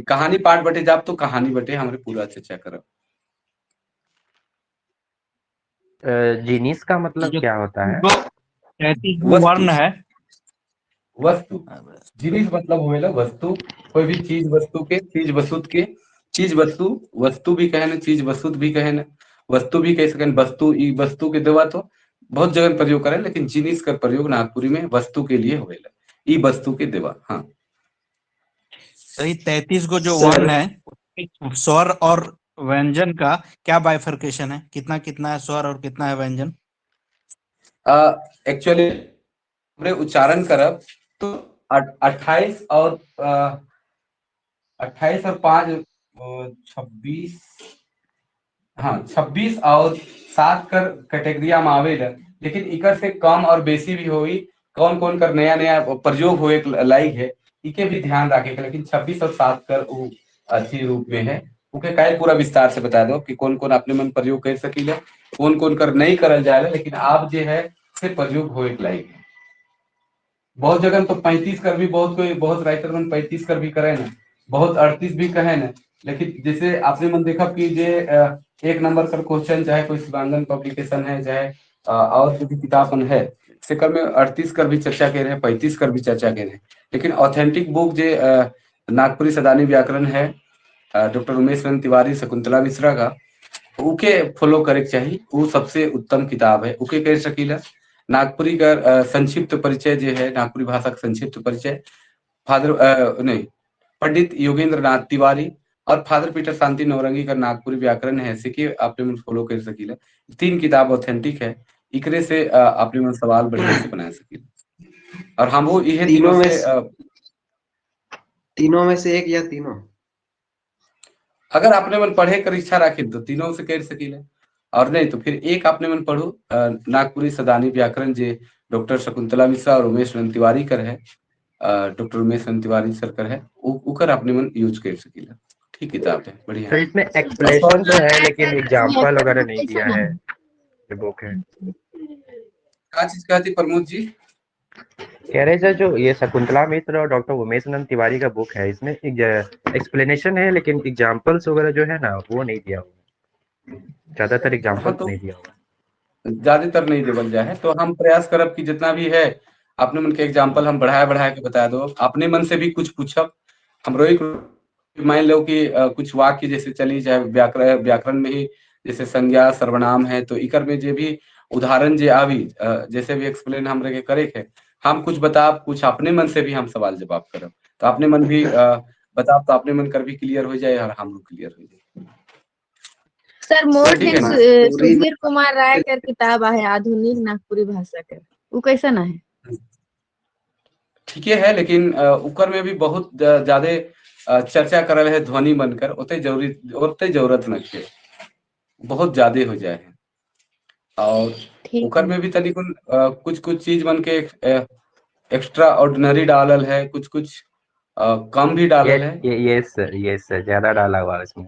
Speaker 1: कहानी पाठ बटे जाब तो कहानी बटे हमारे पूरा चर्चा करब।
Speaker 8: जीनिस का मतलब क्या होता है?
Speaker 11: वर्ण है
Speaker 1: वस्तु। जीनिस मतलब होएला वस्तु, कोई भी चीज वस्तु के, चीज वस्तु के, चीज वस्तु, वस्तु भी कहे ना, चीज वस्तु भी कहे ना, वस्तु भी कह सकें, वस्तु ई वस्तु के देवा तो बहुत जगह प्रयोग करें, लेकिन जीनिस का प्रयोग नागपुरी में वस्तु के लिए होएला, ई वस्तु के देवा। हाँ
Speaker 11: सही। 33 को जो वर्ण है स्वर और व्यंजन का क्या बाइफर्केशन है, कितना कितना है स्वर और कितना है व्यंजन?
Speaker 1: एक्चुअली उच्चारण करब तो 28 और 28 और 5 26, हाँ 26 और 7 कर कैटेगरिया में आवेला, लेकिन इकर से कम और बेसी भी होई, कौन कौन कर नया नया प्रयोग होए लायक है इके भी ध्यान रखे के, लेकिन 26 और 7 कर वो अच्छी रूप में है। ओके काहे पूरा विस्तार से बता दो कि कौन कौन अपने मन प्रयोग कर सकीले, कौन कौन कर नहीं करल जाए, लेकिन आप जो है से प्रयोग होए लायक है। बहुत जगह तो 35 कर भी बहुत कोई बहुत राइटर मन 35 कर भी करे ना, बहुत 38 भी कहे ना, लेकिन जैसे आपने मन देखा कि जे 1 नंबर का क्वेश्चन चाहे कोई शिवांगन पब्लिकेशन है चाहे और जो भी किताब मन है सेकर में 38 कर भी चर्चा कर रहे हैं, 35 कर भी चर्चा कर रहे हैं, लेकिन ऑथेंटिक बुक जे नागपुरी सदानी व्याकरण है डॉक्टर उमेश रंजन तिवारी शकुंतला मिश्रा का, उके फॉलो करे चाहिए, वो सबसे उत्तम किताब है, उके कह सकीला। नागपुरी का संक्षिप्त परिचय जो है, नागपुरी भाषा का संक्षिप्त परिचय फादर नहीं पंडित योगेंद्र नाथ तिवारी और फादर पीटर शांति नौरंगी का नागपुरी व्याकरण है, ऐसे कि आपने मन फॉलो कर सकीला। 3 किताब ऑथेंटिक है, इकरे से आपने मन सवाल बढ़िया से बना सकीला। और हम वो यह
Speaker 16: तीनों में से एक या तीनों
Speaker 1: अगर आपने मन पढ़े कर इच्छा रखे तो तीनों से कर सकीला, और नहीं तो फिर एक आपने मन पढ़ो नागपुरी सदानी व्याकरण जे डॉक्टर शकुंतला मिश्रा और उमेश रंजन तिवारी कर है, डॉक्टर उमेश रंजन तिवारी सर कर है, उकर आपने मन यूज कर सकीला। ठीक किताब है, बढ़िया।
Speaker 8: सर इसमें एक्सप्लेनेशन तो है लेकिन एग्जांपल वगैरह नहीं दिया है, ये बुक है।
Speaker 1: क्या चीज कहती प्रमोद जी?
Speaker 8: कह रहे सर जो ये शकुंतला मिश्र और डॉक्टर उमेश नंद तिवारी का बुक है, इसमें एक्सप्लेनेशन है लेकिन एग्जांपल्स वगैरह जो है ना वो नहीं दिया हुआ, ज्यादातर एग्जांपल्स
Speaker 1: तो
Speaker 8: नहीं दिया हुआ,
Speaker 1: ज्यादातर नहीं देवल जाए है। तो हम प्रयास करब कि जितना भी है अपने मन के एग्जाम्पल हम बढ़ाए बढ़ाए के बता दो, अपने मन से भी कुछ पूछब हम रोई मान लो कि कुछ वाक्य जैसे चली चाहे व्याकरण में ही जैसे संज्ञा सर्वनाम है तो इकर में जे भी उदाहरण जे आवी जैसे भी एक्सप्लेन हम के करे के हम कुछ बता कुछ अपने मन से भी हम सवाल जवाब करब तो अपने मन भी बता तो अपने मन कर भी क्लियर हो जाए और हम लोग क्लियर हो जाए।
Speaker 14: सर मोर दिन सुधीर कुमार राय कर किताब है आधुनिक नागपुरी भाषा कर, वो कैसा ना है?
Speaker 1: ठीक है लेकिन उकर में भी बहुत ज्यादा चर्चा करल है ध्वनि बनकर, उते जरूरी उते जरूरत न है, बहुत ज्यादा हो जाए है। और
Speaker 14: ठीक
Speaker 1: ओकर
Speaker 14: है।
Speaker 1: में भी तनिकुन कुछ कुछ चीज मन के एक्स्ट्रा ऑर्डिनरी डालल है, कुछ कुछ कम भी डालल है।
Speaker 8: ये सर, ये सर ज्यादा डाला हुआ है उसमें,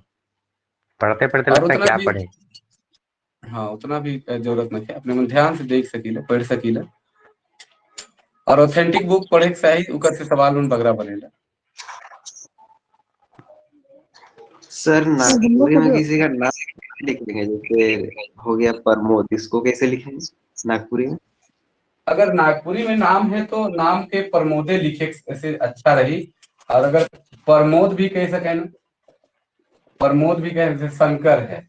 Speaker 8: पढ़ते पढ़ते
Speaker 1: और
Speaker 8: लगता है
Speaker 1: उतना
Speaker 8: क्या
Speaker 1: भी
Speaker 8: पढ़े।
Speaker 1: हाँ, उतना भी जरूरत नहीं है, अपने मन ध्यान से देख सकीला, पढ़ सकीला। और ऑथेंटिक बुक पढ़े के चाही, उकर से सवाल मन बगरा बनेला।
Speaker 16: सर
Speaker 17: सर हम लोग
Speaker 16: नागपुरी
Speaker 17: का
Speaker 16: में
Speaker 17: जो
Speaker 16: किसी का नाम लिखेंगे, जैसे हो गया प्रमोद, इसको कैसे लिखेंगे नागपुरी में?
Speaker 1: अगर नागपुरी में नाम है तो नाम के प्रमोदे लिखे से अच्छा रही, और अगर प्रमोद भी कह सके ना, प्रमोद भी कहे, जैसे शंकर है,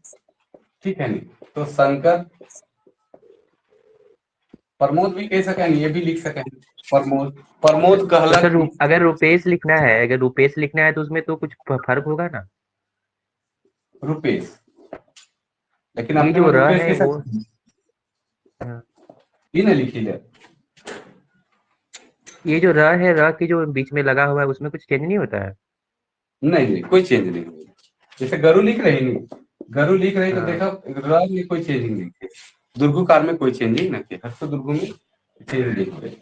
Speaker 1: ठीक है नहीं, तो शंकर प्रमोद भी कह सके नहीं, ये भी लिख सके प्रमोद, प्रमोद
Speaker 8: तो
Speaker 1: कहलक।
Speaker 8: सर अगर रुपेश लिखना है, अगर रुपेश लिखना है तो उसमें तो कुछ फर्क होगा ना?
Speaker 1: रुपेश, लेकिन
Speaker 8: ये
Speaker 1: अपने
Speaker 8: जो
Speaker 1: में
Speaker 8: र
Speaker 1: रुपेश
Speaker 8: है
Speaker 1: के
Speaker 8: वो
Speaker 1: साथ
Speaker 8: हाँ।
Speaker 1: ये ना लिखी है।
Speaker 8: ये जो र है, र की जो बीच में लगा हुआ है उसमें कुछ चेंज नहीं होता है?
Speaker 1: नहीं नहीं, कोई चेंज नहीं होगा। जैसे गरु लिख रही नहीं, गरु लिख रही तो
Speaker 8: हाँ।
Speaker 1: देखा र में कोई चेंजिंग नहीं है, दुर्गुकार में कोई चेंजिंग नहीं है, हर्ष दुर्गु में चेंज नहीं हो रही।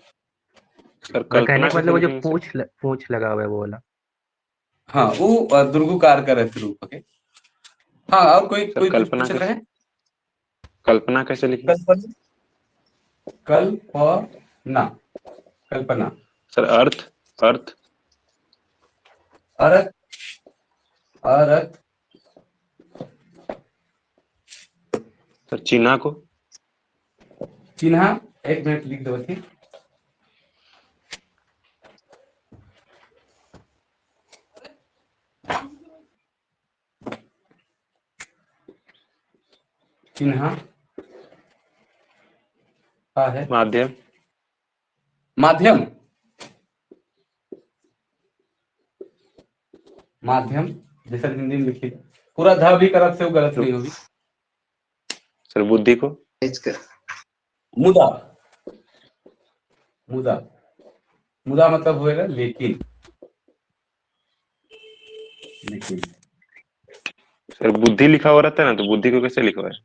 Speaker 9: सर
Speaker 8: मैं कहने
Speaker 9: कल्पना
Speaker 8: का
Speaker 9: कैसे
Speaker 8: मतलब वो जो
Speaker 9: लिखेंगे सर?
Speaker 8: पूछ लगा हुआ है वो वाला।
Speaker 1: हाँ, वो दुर्गुकार का रहते रूप के। हाँ, और कोई
Speaker 9: सर
Speaker 1: कोई कुछ
Speaker 9: कल्पना
Speaker 1: पूछ रहे
Speaker 9: कैसे,
Speaker 1: हैं?
Speaker 9: कल्पना कैसे लिखेंगे?
Speaker 1: कल्पना, कल्पना, कल्पना।
Speaker 9: सर अर्थ, अर्थ,
Speaker 1: अरथ, अरथ।
Speaker 9: सर चिन्हा को,
Speaker 1: चिन्हा, एक मिनट लिख दो थी। चिन्हा का है
Speaker 9: माध्यम,
Speaker 1: माध्यम, माध्यम जैसे हिंदी में लिखी पूरा ध भी करब से वो गलत नहीं होगी।
Speaker 9: सर बुद्धि को,
Speaker 1: मुदा, मुदा, मुदा मतलब होएगा लेकिन, लेकिन।
Speaker 9: सर बुद्धि लिखा हुआ रहता है ना, तो बुद्धि को कैसे लिखा हुआ है?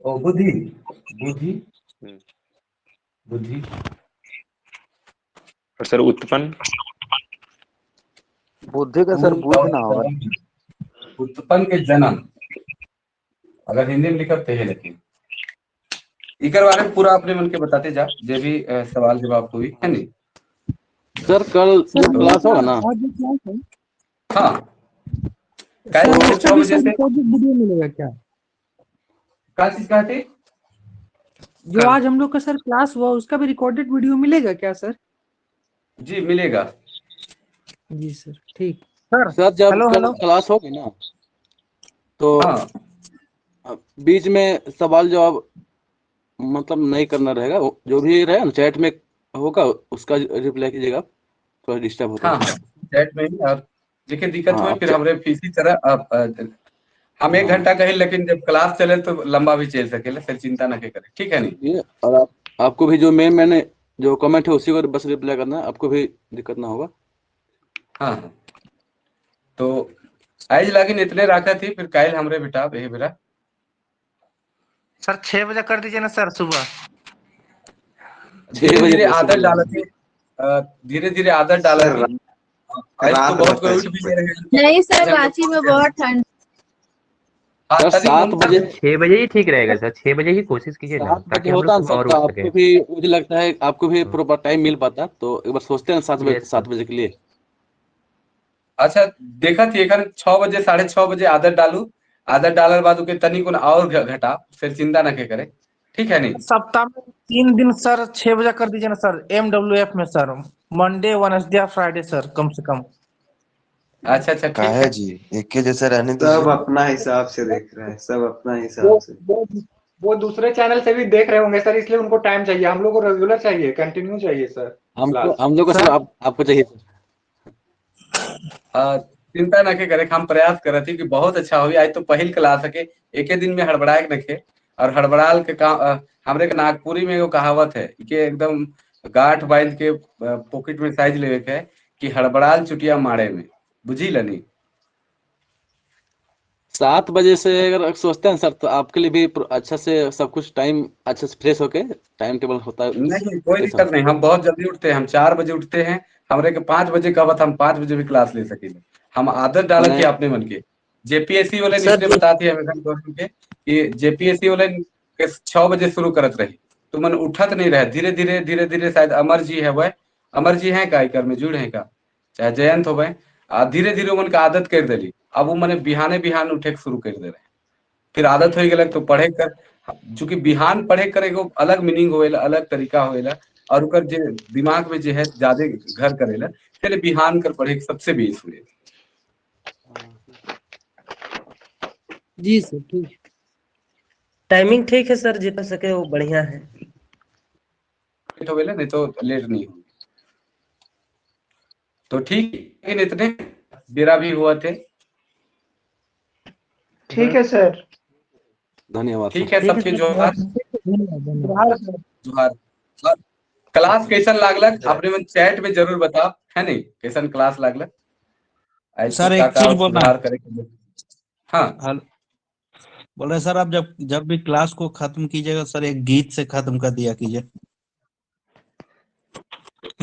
Speaker 1: ओ बुद्धि, बुद्धि, बुद्धि।
Speaker 9: और सर उत्पन्न,
Speaker 3: बुद्धि का सर बुद्ध ना होगा।
Speaker 1: उत्पन्न के जन्म, अगर हिंदी में लिखा तो है, लेकिन इकर बारे में पूरा अपने मन के बताते जा, जे भी सवाल जवाब हुई है नहीं।
Speaker 7: सर कल
Speaker 17: सर
Speaker 7: जो क्लास होगा ना,
Speaker 17: आज जो क्लास है
Speaker 1: हाँ,
Speaker 17: सर
Speaker 1: कल
Speaker 17: उसका
Speaker 1: 6
Speaker 17: भी
Speaker 1: बजे
Speaker 17: सर
Speaker 1: से
Speaker 17: रिकॉर्डेड वीडियो मिलेगा क्या?
Speaker 1: क्या चीज कहते?
Speaker 17: जो आज हम लोग का सर क्लास हुआ उसका भी रिकॉर्डेड वीडियो मिलेगा क्या सर?
Speaker 1: जी मिलेगा।
Speaker 17: जी सर, ठीक।
Speaker 11: सर
Speaker 7: सर जब
Speaker 11: हेलो
Speaker 7: कल
Speaker 11: हेलो
Speaker 7: क्लास होगी ना तो
Speaker 1: हाँ,
Speaker 7: बीच में सवाल जवाब मतलब नहीं करना रहेगा, वो जो भी रहेगा ना चैट में होगा उसका रिप्लाई कीजिएगा, थोड़ा डिस्टर्ब होता
Speaker 1: हाँ
Speaker 7: है।
Speaker 1: हाँ, चैट में ही। और देखिए दिक्कत
Speaker 7: हाँ
Speaker 1: हुई
Speaker 7: आप
Speaker 1: फिर हमरे इसी तरह आप, हम 1
Speaker 7: हाँ
Speaker 1: घंटा कही, लेकिन जब क्लास चले तो लंबा भी चल सकेला, फिर चिंता न के करे, ठीक है नहीं?
Speaker 7: ये और आप आपको भी जो मेन मैंने जो कमेंट है उसी को बस रिप्लाई करना है, आपको भी दिक्कत ना होगा।
Speaker 1: हाँ हाँ, तो आज लागिन इतने राखा थी, फिर काल हमरे बेटा यही बेरा।
Speaker 11: सर 6 बजे कर दीजिए ना सर, सुबह।
Speaker 7: 6
Speaker 1: धीरे
Speaker 7: बजे
Speaker 1: धीरे
Speaker 7: नहीं,
Speaker 1: आदत
Speaker 7: सुबह
Speaker 1: डालत थी, धीरे धीरे आदत डालत
Speaker 16: सर
Speaker 1: थी। आज तो
Speaker 16: रात
Speaker 1: बहुत
Speaker 16: रहता
Speaker 1: कोई
Speaker 16: है
Speaker 1: उठ भी रहे हैं।
Speaker 14: नहीं सर,
Speaker 1: आज हम लोग
Speaker 14: रांची में
Speaker 1: पहुंच गए।
Speaker 14: बहुत ठंड।
Speaker 1: हाँ,
Speaker 7: सर
Speaker 1: तभी
Speaker 7: 7
Speaker 1: उन
Speaker 7: बजे,
Speaker 8: 6 बजे ही ठीक रहेगा सर, 6 बजे ही कोशिश कीजिए ना,
Speaker 7: 7 बजे
Speaker 8: ताकि हम लोग
Speaker 7: होता ना
Speaker 8: सुबह
Speaker 7: सर
Speaker 8: और
Speaker 7: तो
Speaker 8: उठ
Speaker 7: आपको
Speaker 8: सके।
Speaker 7: भी मुझे लगता है आपको भी प्रॉपर टाइम मिल पाता, तो एक बार सोचते हैं 7 बजे,
Speaker 8: यस
Speaker 7: 7 बजे के लिए।
Speaker 1: अच्छा देखा थी एखन 6 बजे, 6:30 बजे आदत डालू, आदत डालल बाद ओके तनी कोन और घटा, फिर चिंता न के करे, ठीक है नहीं?
Speaker 11: सप्ताह में 3 दिन सर 6 बजे कर दीजिए ना सर, MWF में sir, Monday Wednesday Friday sir, कम से कम।
Speaker 1: अच्छा अच्छा, ठीक
Speaker 13: काहे
Speaker 1: है।
Speaker 13: जी, एक के जैसा रहने
Speaker 16: सब
Speaker 13: दीजिए।
Speaker 16: अपना हिसाब से देख रहे हैं, सब अपना हिसाब
Speaker 4: वो
Speaker 16: से।
Speaker 4: वो दूसरे चैनल से भी देख रहे होंगे सर, इसलिए उनको टाइम चाहिए। हम लोग को रेगुलर चाहिए, कंटिन्यू चाहिए सर
Speaker 7: हमको
Speaker 4: क्लास।
Speaker 7: हम लोग को सर
Speaker 11: सर
Speaker 7: आपको चाहिए सर।
Speaker 1: चिंता न के करे, हम प्रयास करत ही कि बहुत अच्छा होई। आज तो पहिल क्लास के एके दिन में हड़बड़ाए के नखे, और हड़बड़ाल के काम हमरे के नागपुरी में एगो कहावत है कि एकदम गांठ बांध के पॉकेट में साइज लेवे के है कि हड़बड़ाल चुटिया मारे में, बुझी लनी।
Speaker 7: 7 बजे से अगर सोचते हैं सर तो आपके लिए भी अच्छा से सब कुछ टाइम अच्छे से फ्रेश होके टाइम टेबल होता है।
Speaker 1: नहीं, कोई दिक्कत नहीं, हम बहुत जल्दी उठते हैं, हम 4 बजे उठते हैं। हमरे के 5 बजे कहबत हम 5 बजे भी क्लास ले सकेंगे। हम आदत डालत ही अपने मन के। जेपीएससी वाले
Speaker 18: सर
Speaker 1: ने बताती हमें के कि जेपीएससी वाले के 6 बजे शुरू करत रही तो मन उठत नहीं रहे, धीरे धीरे धीरे धीरे शायद अमर जी है, वह अमर जी हैं का एकर में जुड़ हैं का, चाहे जयंत हो भाई, धीरे धीरे मन का आदत कर दिली। अब वो मने बिहाने बिहान उठे के शुरू कर दे रहे, फिर आदत हो गया तो पढ़े कर, चूंकि बिहान पढ़े कर एगो अलग मीनिंग होएला, अलग तरीका होएला और उकर जे दिमाग में जे है ज्यादा घर करेला, चले बिहान कर पढ़े के सबसे बेस्ट हुए।
Speaker 18: जी सर ठीक, टाइमिंग ठीक है सर, जितना सके वो बढ़िया है।
Speaker 1: लेट होवेला नहीं तो लेट नहीं होगी। तो ठीक है, इतने बेरा भी हुआ थे।
Speaker 4: ठीक है सर,
Speaker 7: धन्यवाद।
Speaker 1: ठीक है सबके, जोहार जोहार। क्लास कैसन लागलक अपने मन चैट में जरूर बताओ, है नहीं कैसन क्लास लागलक
Speaker 11: सर? एक चीज बोलना
Speaker 1: करे। हाँ
Speaker 11: बोल रहे सर, आप जब जब भी क्लास को खत्म कीजिएगा सर एक गीत से खत्म कर दिया कीजिए,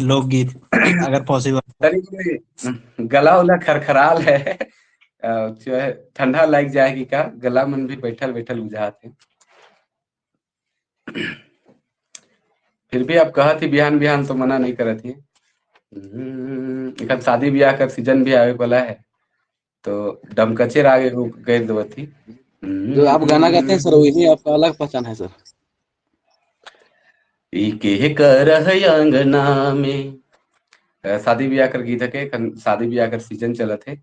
Speaker 11: लोकगीत अगर पॉसिबल।
Speaker 1: गला उला खरखराल है, जो है ठंडा लग जाएगी का गला मन भी बैठल बैठल बुझाते। फिर भी आप कहा थी बिहान बिहान तो मना नहीं करत थी। शादी ब्याह का सीजन भी आवे वाला है तो डमकचे आगे गैर देवती।
Speaker 7: जो आप गाना गाते हैं सर वही आपका अलग पहचान है सर।
Speaker 1: के कर अंगना में शादी ब्याह कर गीत के, शादी ब्याह कर सीजन चलत है।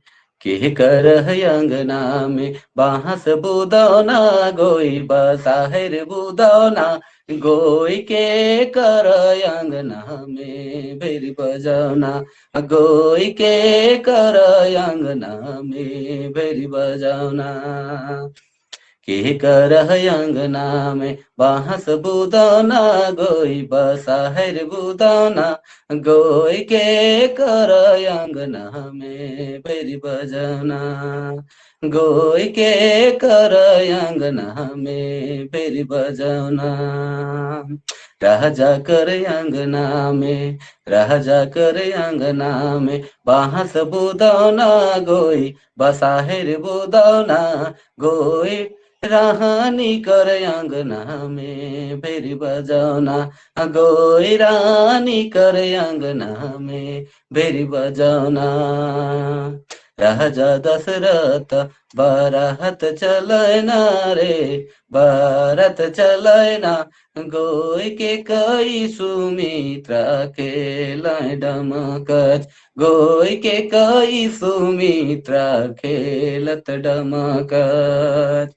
Speaker 1: के कर अंगना में बांस बुदौना गोई बसाहिर बुदौना गोई के कर अंगना में भेरी बजौना गोई के कर अंगना में भेरी बजौना। के कर अंगना में बांस बुदौना गोई बसाहिर बुदौना गोई के कर अंगना में भेरी बजौना गोई के कर अंगना में भेरी बजौना। राजा कर अंगना में राजा कर अंगना में बांस बुदौना गोई बसाहिर बुदौना गोई रानी कर अंगना में भेरी बजौना गोई रानी कर अंगना में भेरी बजौना। राजा दशरथ बारात चलना रे बारात चलना गोई के कई सुमित्रा के डमकच गोई के कई सुमित्रा खेलत डमकच।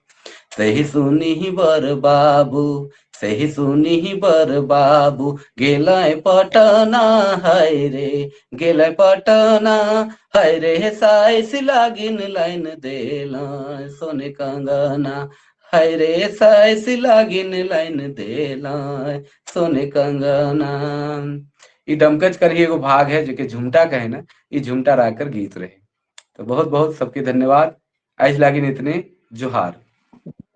Speaker 1: सही सुनी बर बाबू सही सुनी बर बाबू गेलाय पटना हाय रे गेलाय पटना हाय रे साइस लागिन लाइन देला सोने कंगना हाय रे साइस लागिन लाइन देला सोने कंगना। ई डमकच कर ही एगो भाग है जो कि झुमटा कहे ना, ई झुमटा राकर गीत रहे। तो बहुत बहुत सबके धन्यवाद। आज लागिन इतने, जोहार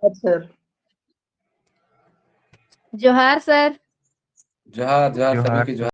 Speaker 4: सर।
Speaker 14: जोहार सर,
Speaker 1: जोहार जोहार सभी की जोहार।